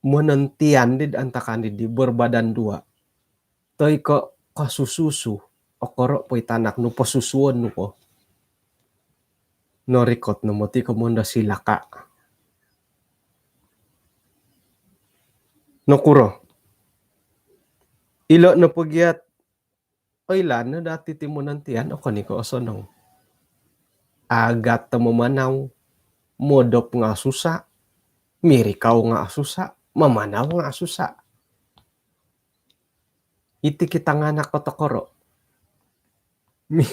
monontian di'd antakan iddi berbadan dua toi ko' kosusu-susu, okoro' po i tanak nu posusuon nu po, norikot no moti komoyon do silaka'. Nokuro? Ilo' nopo gia't oilaan no dati' ti monontian, okon i ko' osonong. Agat do mamanau, modop nga' osusa', mirikau nga' osusa', mamanau nga' osusa'. Iti ki tanganak ko tokoro'. Mi-,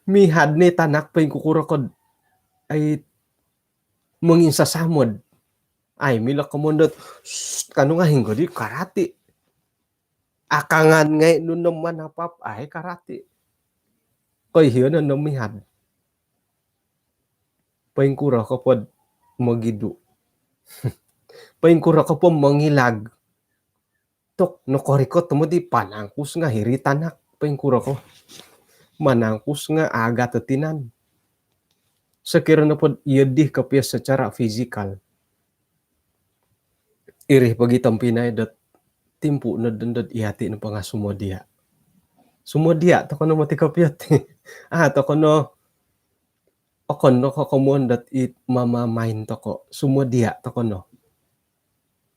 mihad ni tanak, poingkukuro ko'd ai monginsasamod. Ai milo komoyon dot, "Sst," kanu nga' hinonggo di karati'. Akangan ngai' nu no manapap, ai karati'. Koihiyo no no mihad. Poingkuro ko pod mogidu'. Poingkuro ko po mongilag. Tok, nokorikot tomod i panangkus nga' hiri tanak. Poingkuro ko? Manangkus nga' agat o tinan. Sokiro nopod iyo di kopio secara fizikal. Iri pogi tompinai dot timpu' nod dondo dot iyati' nopo nga' sumodia'. Sumodia' toko' no moti kopio ti. A' toko' no okon no ko' komoyon dot it mamamain toko'. Sumodia' toko' no.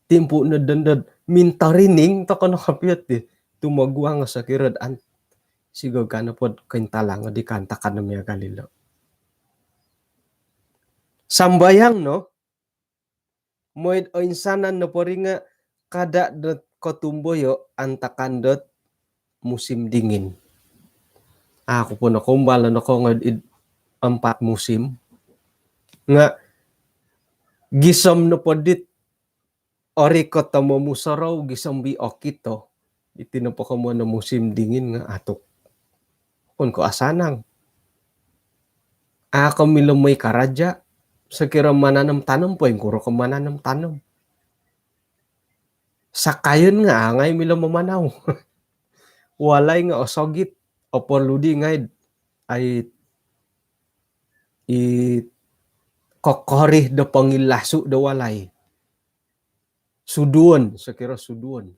Timpu' nod dondo dot mintorining toko' no kopio ti. Tumoguang o sokiro'd an-, sigog ka nopod kointalang o di kaantakan o miagal ilo'. Sambayang no, moi'd oinsanan nopo ri nga' kada' dot kotumboyo' antakan dot musim dingin. Aku po nokoumbal no nokoongoi id empat musim. Nga' Gisom nopo dit orikot o momusorou, gisom bi okito. Iti nopo komoyon do musim dingin nga atuk. Okon ko asanang. A ko milo moi karaja, sokiro mananom-tanom, poingkuro ko mananom-tanom. Sakayon nga a ngai milo mamanau. Walai nga osogit, oporlu di ngai ai i kokorih do pongilasu do walai. Suduon, sokiro suduon.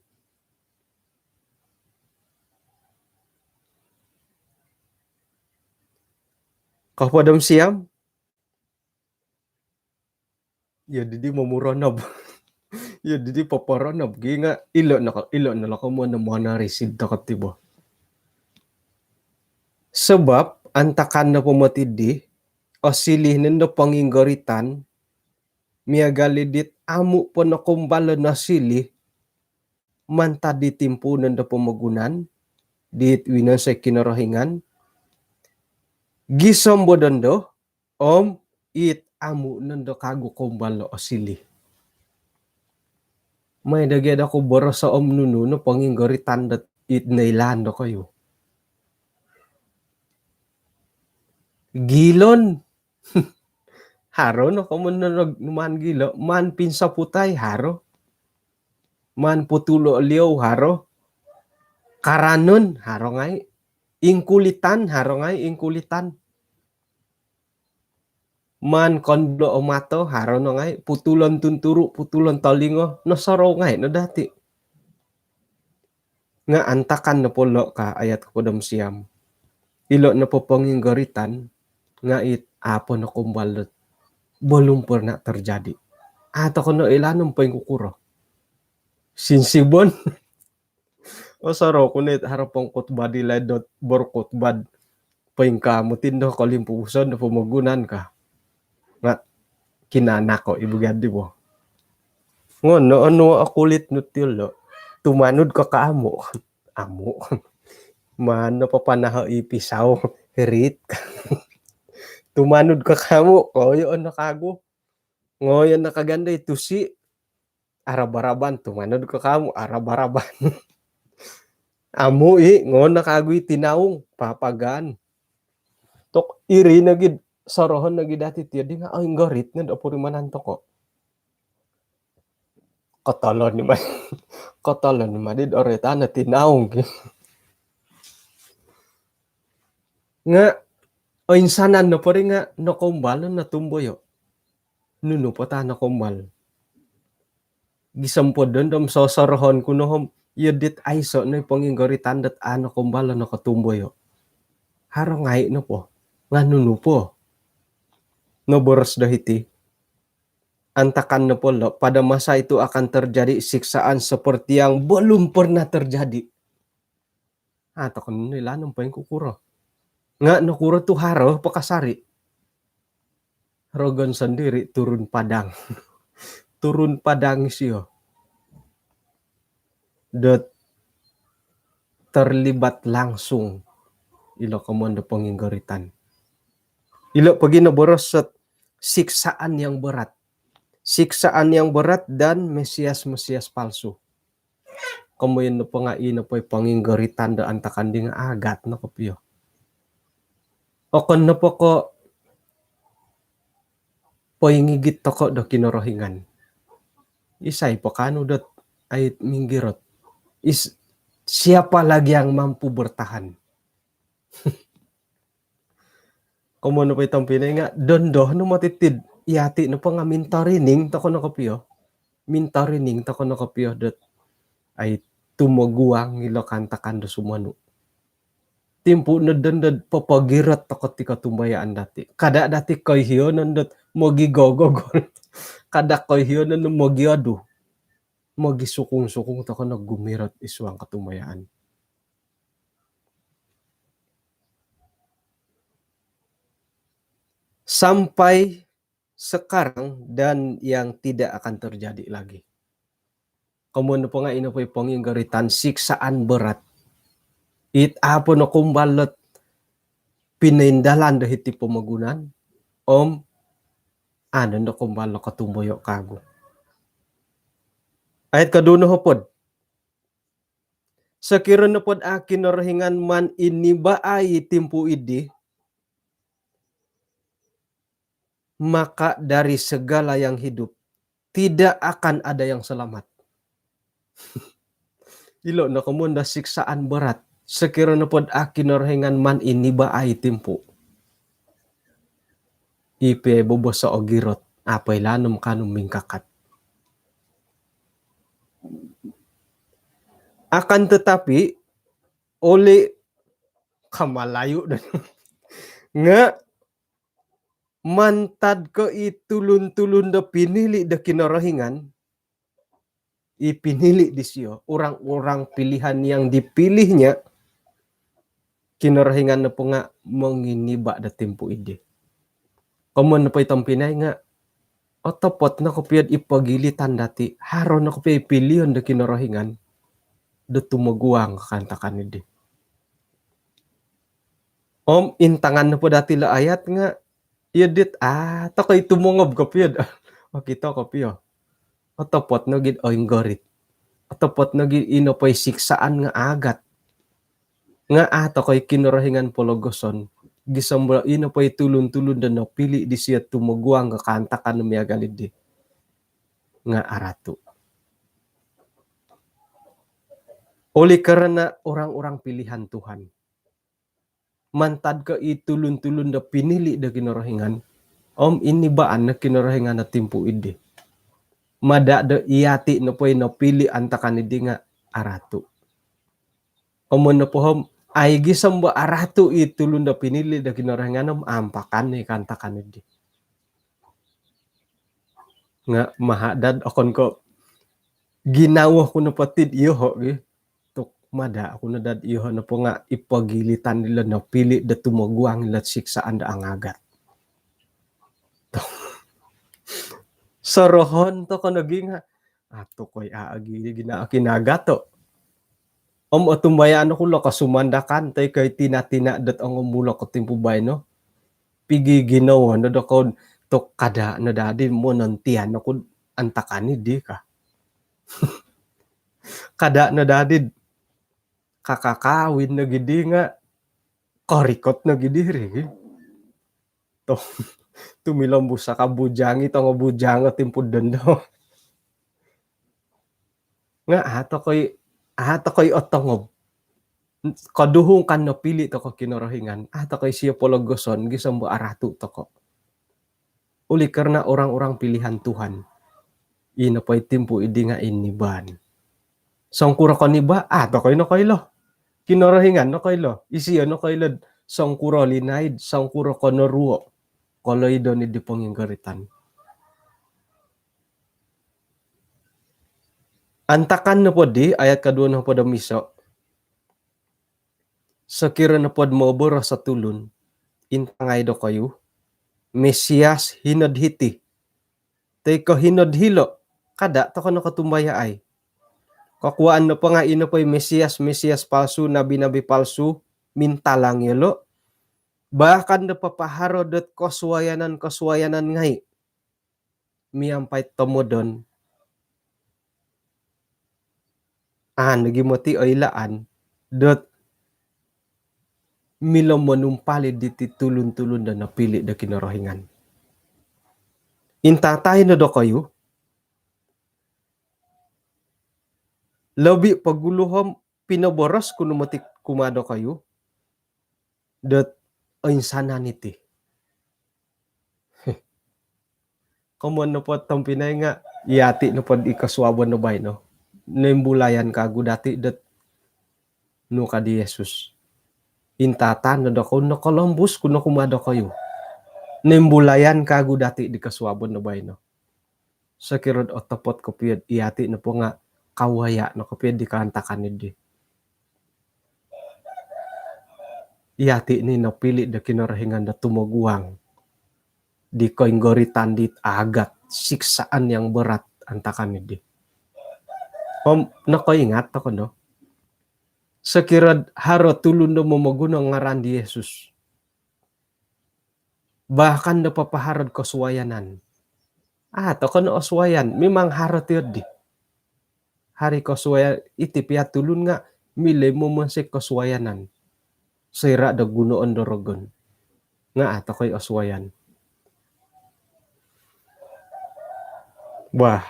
Kopodom siam, iyo didi momuronob. Iyo didi poporonob gi nga ilo no, ilo no lo komoyon do monorisid toko ti bo. Sebab antakan nopo moti di, osiliu nondo ponginggoritan, miagal i dit amu po nokoumbal o nosiliu mantad di timpuunon do pomogunan dit winonsoi Kinorohingan, gisom bo dondo om it amu nondo kagu koumbal o osiliu. Mai do gia doku boroso om nunu no ponginggoritan dot it noilaan dokoyu. Gilon. Haro no komoyon no maan gilo, maan pinsaputai, haro. Maan putulo liou, haro. Karanon, haro ngai. Ingkulitan, haro ngai, ingkulitan. Maan kondulo o mato, haro no ngai. Putulon tunturu, putulon tolingo, nosorou ngai no dati. Nga antakan nopo lo ka ayat kopodom siam, ilo nopo ponginggoritan nga it apo nokoumbal dot belum pernah terjadi. Ato kono ilaan om poingkukuro. Sinsibon. Osorou ku no it haro pongkhutbah di laid dot berkhutbah poingkaa moti do kolimpupuson do pomogunan ka. Nga kinanako i bo gia di bo. Ngono onu o kulit nu ti lo. Tumanud ko ka amu. Amu. Maan no papanaho i pisau. Rit. Tumanud ko ka amu. Koyo ono kagu. Ngoyo no kagandai tusi. Arab-araban, tumanud ko ka amu, arab-araban. Amu i, ngono kagu i tinaung, papagaan. Tok iri nogi, sorohon nogi dati ti di nga, oi, inggorit no do purimanan toko. Kotolon i ma, kotolon i ma di do roitan o tinaung. Nga, oinsanan nopo ri nga, nokoumbal no tumboyo. Nunu po ta nokoumbal. Gisom po dondo om sosorohon ku no om, iyo dit aiso no i ponginggoritan dot a nokoumbal o nokotumboyo. Haro ngai nopo. Nga nunu po. Noboros do hiti. Antakan nopo lo, pada masa itu akan terjadi siksaan seperti yang belum pernah terjadi. A, tokon no ilaan om poingkukuro. Nga nokuro tu haro po kasari. Rogon sendiri turun padang. Turun padang isio. Dot terlibat langsung ilo komoyon do ponginggoritan. Ilo pogi noboros dot siksaan yang berat. Siksaan yang berat dan Mesias-Mesias palsu. Komoyon nopo nga i nopo i ponginggoritan do antakan di nga agat no kopio. Okon nopo ko poingigit toko do Kinorohingan. Isai po kaanu dot ait minggirot. Is, siapa lagi yang mampu bertahan? Komoyon nopo i tompinai nga dondo no moti ti, yati nopo nga mintorining toko no kopio. Mintorining toko no kopio dot ai tumoguang ilo kaantakan do sumonu. Timpu no dondo popogirot toko ti kotumbayaan dati. Kada dati koihion dot mogigogogol. Kada koihion mogiodu. Mogisukung-sukung toko no gumirot id suang kotumbayaan. Sampai sekarang dan yang tidak akan terjadi lagi. Komoyon nopo nga i nopo i ponginggoritan siksaan berat. It apo nokoumbal dot pinoindalan do hiti pomogunan. Om Anu ndo kombal no kotumboyo' kagu. Ayat koduo nohopod. Sokiro nopod a Kinorohingan maan iniba' i timpu iddi, maka dari segala yang hidup tidak akan ada yang selamat. Ilo' no komoyon do siksaan berat. Sokiro nopod a Kinorohingan maan iniba' i timpu, i pia boboso' ogirot, a' po ilaan om kaanu mingkakat. Akan tetapi, oleh kamalayu' do nga' mantad ko' i tulun-tulun do pinili' do Kinorohingan, i pinili' disiyo, orang-orang pilihan yang dipilihnya, Kinorohingan nopo nga' monginiba' do timpu iddi. Komoyon nopo i tompinai nga' otopot no kopio'd i pogilitan dati', haro no kopio i pilion do Kinorohingan do tumoguang kaantakan iddi. Om intangan nopo dati' lo ayat nga' iyo dit, a' toko' i tumongob kopio'd okito kopio. Otopot nogi'd oinggorit. Otopot nogi'd ino po i siksaan nga' aagat. Nga' a' toko' i Kinorohingan pologoson. Gisom bo ino po i tulun-tulun do nopili' disiyo tumoguang kaantakan miagal iddi nga' aratu'. Oleh karena orang-orang pilihan Tuhan. Mantad ko' i tulun-tulun do pinili' do Kinorohingan om inibaan no Kinorohingan do timpu iddi, mada' do iyati' nopo i nopili' antakan iddi nga' aratu'. Om nopo om ai gisom bo aratu' i tulun do pinili' do Kinorohingan om ampakan i kaantakan iddi. Nga' maha' dad okon ko' ginawo ku nopo tid iyoho' gi. Tu' mada' oku no dad iyoho' nopo nga' i pogilitan ilo nopili' do tumoguang ilo siksaan do angagat. Sorohon toko' nogi nga' a' toko' i a' agi gina' kinagato'. Om otumbayaan oku lo kosumandakan toi ko' i tina-tina dot ongomulok o timpu baino. Pigi ginawo no do kou tu' kada' no dadi monontian oku antakan iddi ka. Kada' no dadi kakakawin no gidi nga' korikot no gidi ri. Tu' tumilombus aka bujang i tongo bujang o timpu dondo. Nga' a' toko' i, a' toko' i otongob. Koduhung kan nopili' toko' Kinorohingan, a' toko' i siyo pologoson gisom bo aratu' toko'. Oleh karena orang-orang pilihan Tuhan. Ino po i timpu iddi nga' inibaan. Songkuro koniba', a' toko' i nokoilo. Kinorohingan nokoilo, isiyo nokoilo'd songkuro linaid, songkuro konoruo' koloidon iddi ponginggoritan. Antakan nopoddi, ayat koduo nohopod om iso', sokiro nopod moboros o tulun, intangai dokoyu, Mesias hino'd hiti, toi ko' hino'd hilo', kada' toko' no kotumbayaai. Kokuwaan nopo nga' ino po i Mesias-Mesias palsu, nabi-nabi palsu, mintalang iyolo', bahkan do papaharo dot kosuayanan-kosuayanan ngai' miampai tomodon. Anu gi moti oilaan dot milo monumpalid diti tulun-tulun do nopili' do Kinorohingan. Intatai no dokoyu, lobi' pogulu om pinoboros ku no moti kumaa dokoyu dot oinsanan iti. Komoyon nopo tompinai nga' iyati' nopod i kosuabon do baino, noimbulayan kagu dati' dot nu ka di Yesus, intatai no dokoyu, nokolombus ku no kumaa dokoyu. Noimbulayan kagu dati' di kosuabon do baino. Sokiro'd otopot kopio'd iyati' nopo nga' kawaya' no kopio'd di kaantakan iddi. Iyati' ni nopili' do Kinorohingan do tumoguang di koinggoritan dit agat, siksaan yang berat antakan iddi. Om nokoingat toko' no, sokiro'd haro tulun do momoguno ngaran di Yesus, bahkan do papaharo'd kosuayanan, Ah, tokon osuayan, memang haro ti oddi. Haro kosuayan, iti pia tulun nga' milo momonsoi kosuayanan. Soira' do gunoon do rogon. Nga' ah, tokoi osuayan. Wah.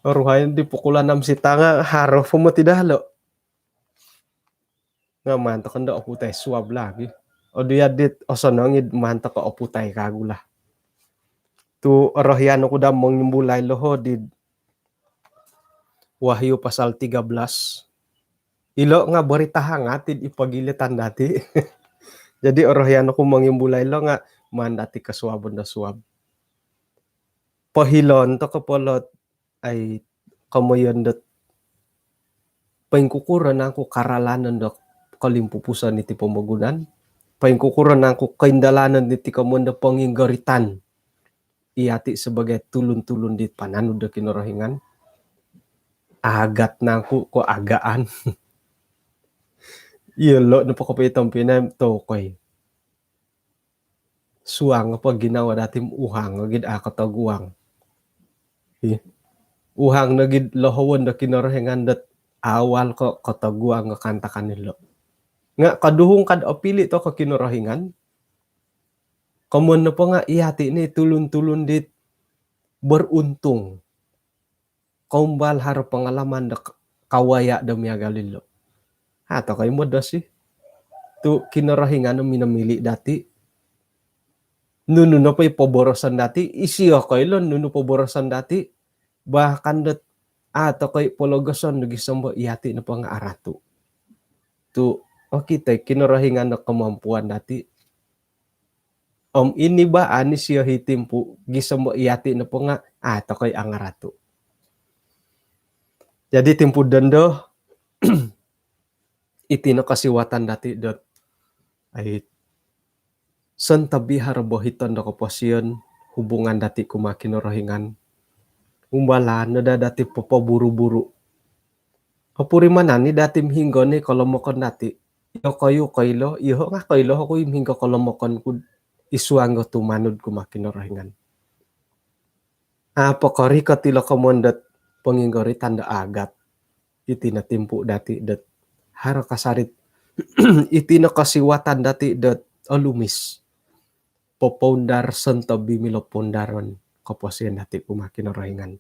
Oruhai di pukul anam sitanga, haro po moti daa lo'. Nga' maan toko ndo oputai suab lagi. Odu yadit osonong id maan toko oputai kagu lah. Tu orohian oku daa mongimbulai loho di Wahyu pasal tiga belas. Ilo nga' berita hangat id ipogilitan dati. Jadi orohian oku mongimbulai lo nga' maan dati kosuabon do suab. Pohilon toko po lo' ai komoyon dot poingkukuro nangku karalanon do kolimpupuson iti pomogunan, poingkukuro nangku koindalanon iti komoyon do ponginggoritan iyati' sebagai tulun-tulun di pananud do Kinorohingan. Agat nangku ko' agaan. Iyolo' nopo kopio tompinai tokoi. Suang po ginawo dati' uhang gid a' kotoguang. Ih. Uhang no gid lohowon do Kinorohingan dot awal ko' kotoguang o kaantakan ilo'. Nga' koduhung kad opili' toko Kinorohingan, komoyon nopo nga' iyati' ni tulun-tulun dit beruntung. Koumbal haro pengalaman do k-, kawaya' do miagal ilo'. A' tokoi modosi. Tu Kinorohingan o minomili' dati'. Nunu nopo i poboroson dati', isio koilo nunu poboroson dati'. Bahkan dot a' tokoi pologoson do gisom do iyati' nopo nga' aratu'. Tu okito i Kinorohingan o kemampuan dati'. Om ini ba ani sio hi timpu gisom do iyati' nopo nga' a' tokoi angaratu'. Jadi timpu dondo, iti no kosiwatan dati' dot ai sontob i haro bohiton do koposion hubungan dati' kumaa Kinorohingan. Umbalan no daa dati' popoburu-buru. Opurimanan i dati' om hinonggo ni kolomokon dati'. Iyokoyu koilo, iyoho' nga' koilo oku i hinonggo kolomokon ku id suang do tumanud kumaa Kinorohingan. A' po korikot ilo' komoyon dot ponginggoritan do agat. Iti no timpu dati' dot haro kasarit. Iti no kosiwatan dati' dot olumis. Popoundar sontob i milo poundaron koposion dati' kumaa Kinorohingan.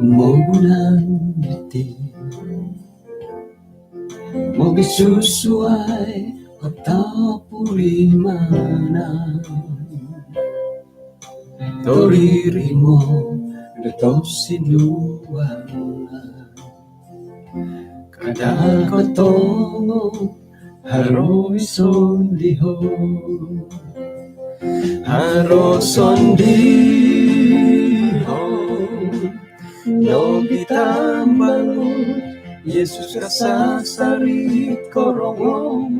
Mogunan iti mogisusuai o topurimanan. Toririmo do tosinduan. Kada kotongo haro i sondiho. Haro sondiho nogi tambalut Yesus kasasari korongou.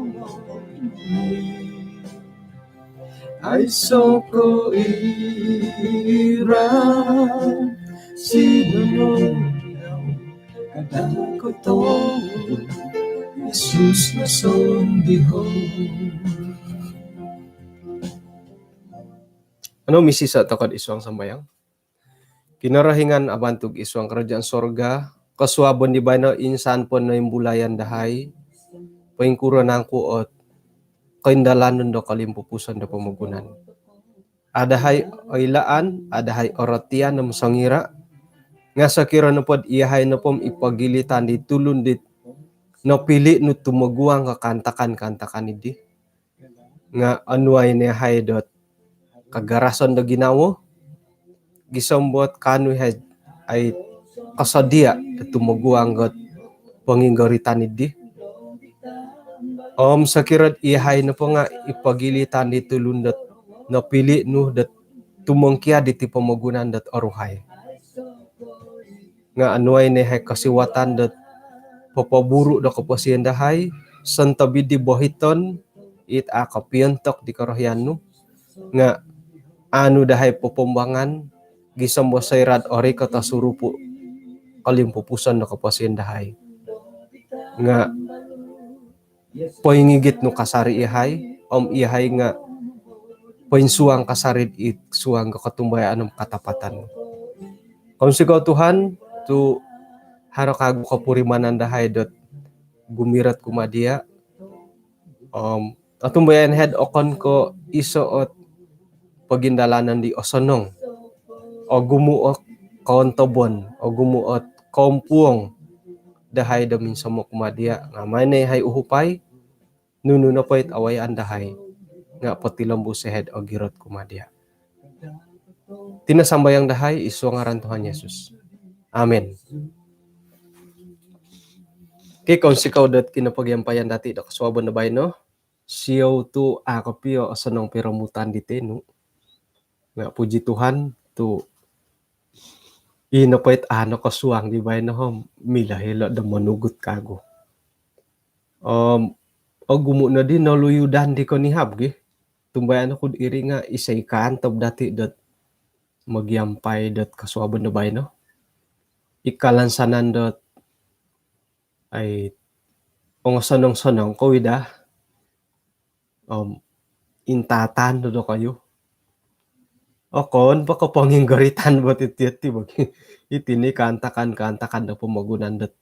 Aiso ko ira sinunung kada kotongo Yesus no sondiho. Anu misiso' toko id suang sambayang. Kinorohingan abantug id suang karajaan sorga, kosuabon di baino insan po noimbulayan dahai, poingkuro nangku ot koindalanon do kolimpupuson do pomogunan. A' dahai oilaan, a' dahai orotian om songira', nga' sokiro nopod iyahai nopo om ipogilitan di tulun dit nopili' nu tumoguang ko kaantakan-kaantakan iddi. Nga' onuai no yahai dot kagarason do ginawo gisom dot kaanu yahai ai kosodia' do tumoguang dot ponginggoritan iddi. Om sokiro'd iyahai nopo nga' i pogilitan di tulun dot nopili' nu dot tumongkiad iti pomogunan dot oruhai. Nga' onuai no yahai kosiwatan dot popoburu' do koposion dahai, sontob iddi bohiton it a' kopiontok di korohian nu, nga' anu dahai popombangan gisom do soira'd orikot o surupu' kolimpupuson do koposion dahai. Nga' poingigit nu kasari' iyahai, om iyahai nga' poinsuang kasari'd it suang do kotumbayaan om katapatan. Kounsikou Tuhan, tu' haro kagu kopurimanan dahai dot gumirot kumaa diya', om otumbayaan yahai'd okon ko' iso' ot pogindalanan di osonong, ogumu' ot koontobon, ogumu' ot koompuong dahai do minsomok kumaa diya', nga' mai no yahai uhupai, nunu nopo it awayaan dahai nga' potilombus yahai'd ogirot kumaa diya'. Iti no sambayang dahai id suang ngaran Tuhan Yesus. Amin. Okey, kounsikou dot kinopogiampayan dati' do kosuabon do baino. Siou tu' a' kopio osonong piromutan di tenu'. Nga' puji Tuhan tu' ino po it a' nokosuang di baino om milo hilo' do monugut kagu. Om ogumu' noddi noluyudan di konihab gi. Tumbayaan oku'd iri nga' isai kaantob dati' dot mogiampai dot kosuabon do baino. I kalansanan dot ai ongosonong-sonong kou i daa. Om intaatan do dokoyu. Okon po ko' ponginggoritan bo iti, iti bo gi. Iti ni kaantakan-kaantakan do pomogunan dot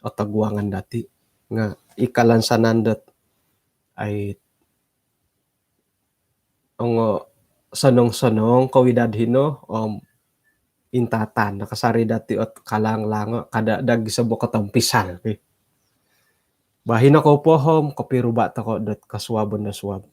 otoguangan dati'. Nga' i kalansanan dot ai ongosonong-sonong kou i daa hino, om intaatan no kasari dati' ot kalang-lango', kada' daa gisom bo kotompisal ki. Baino kou po om kopiruba' toko' dot kosuabon do suab.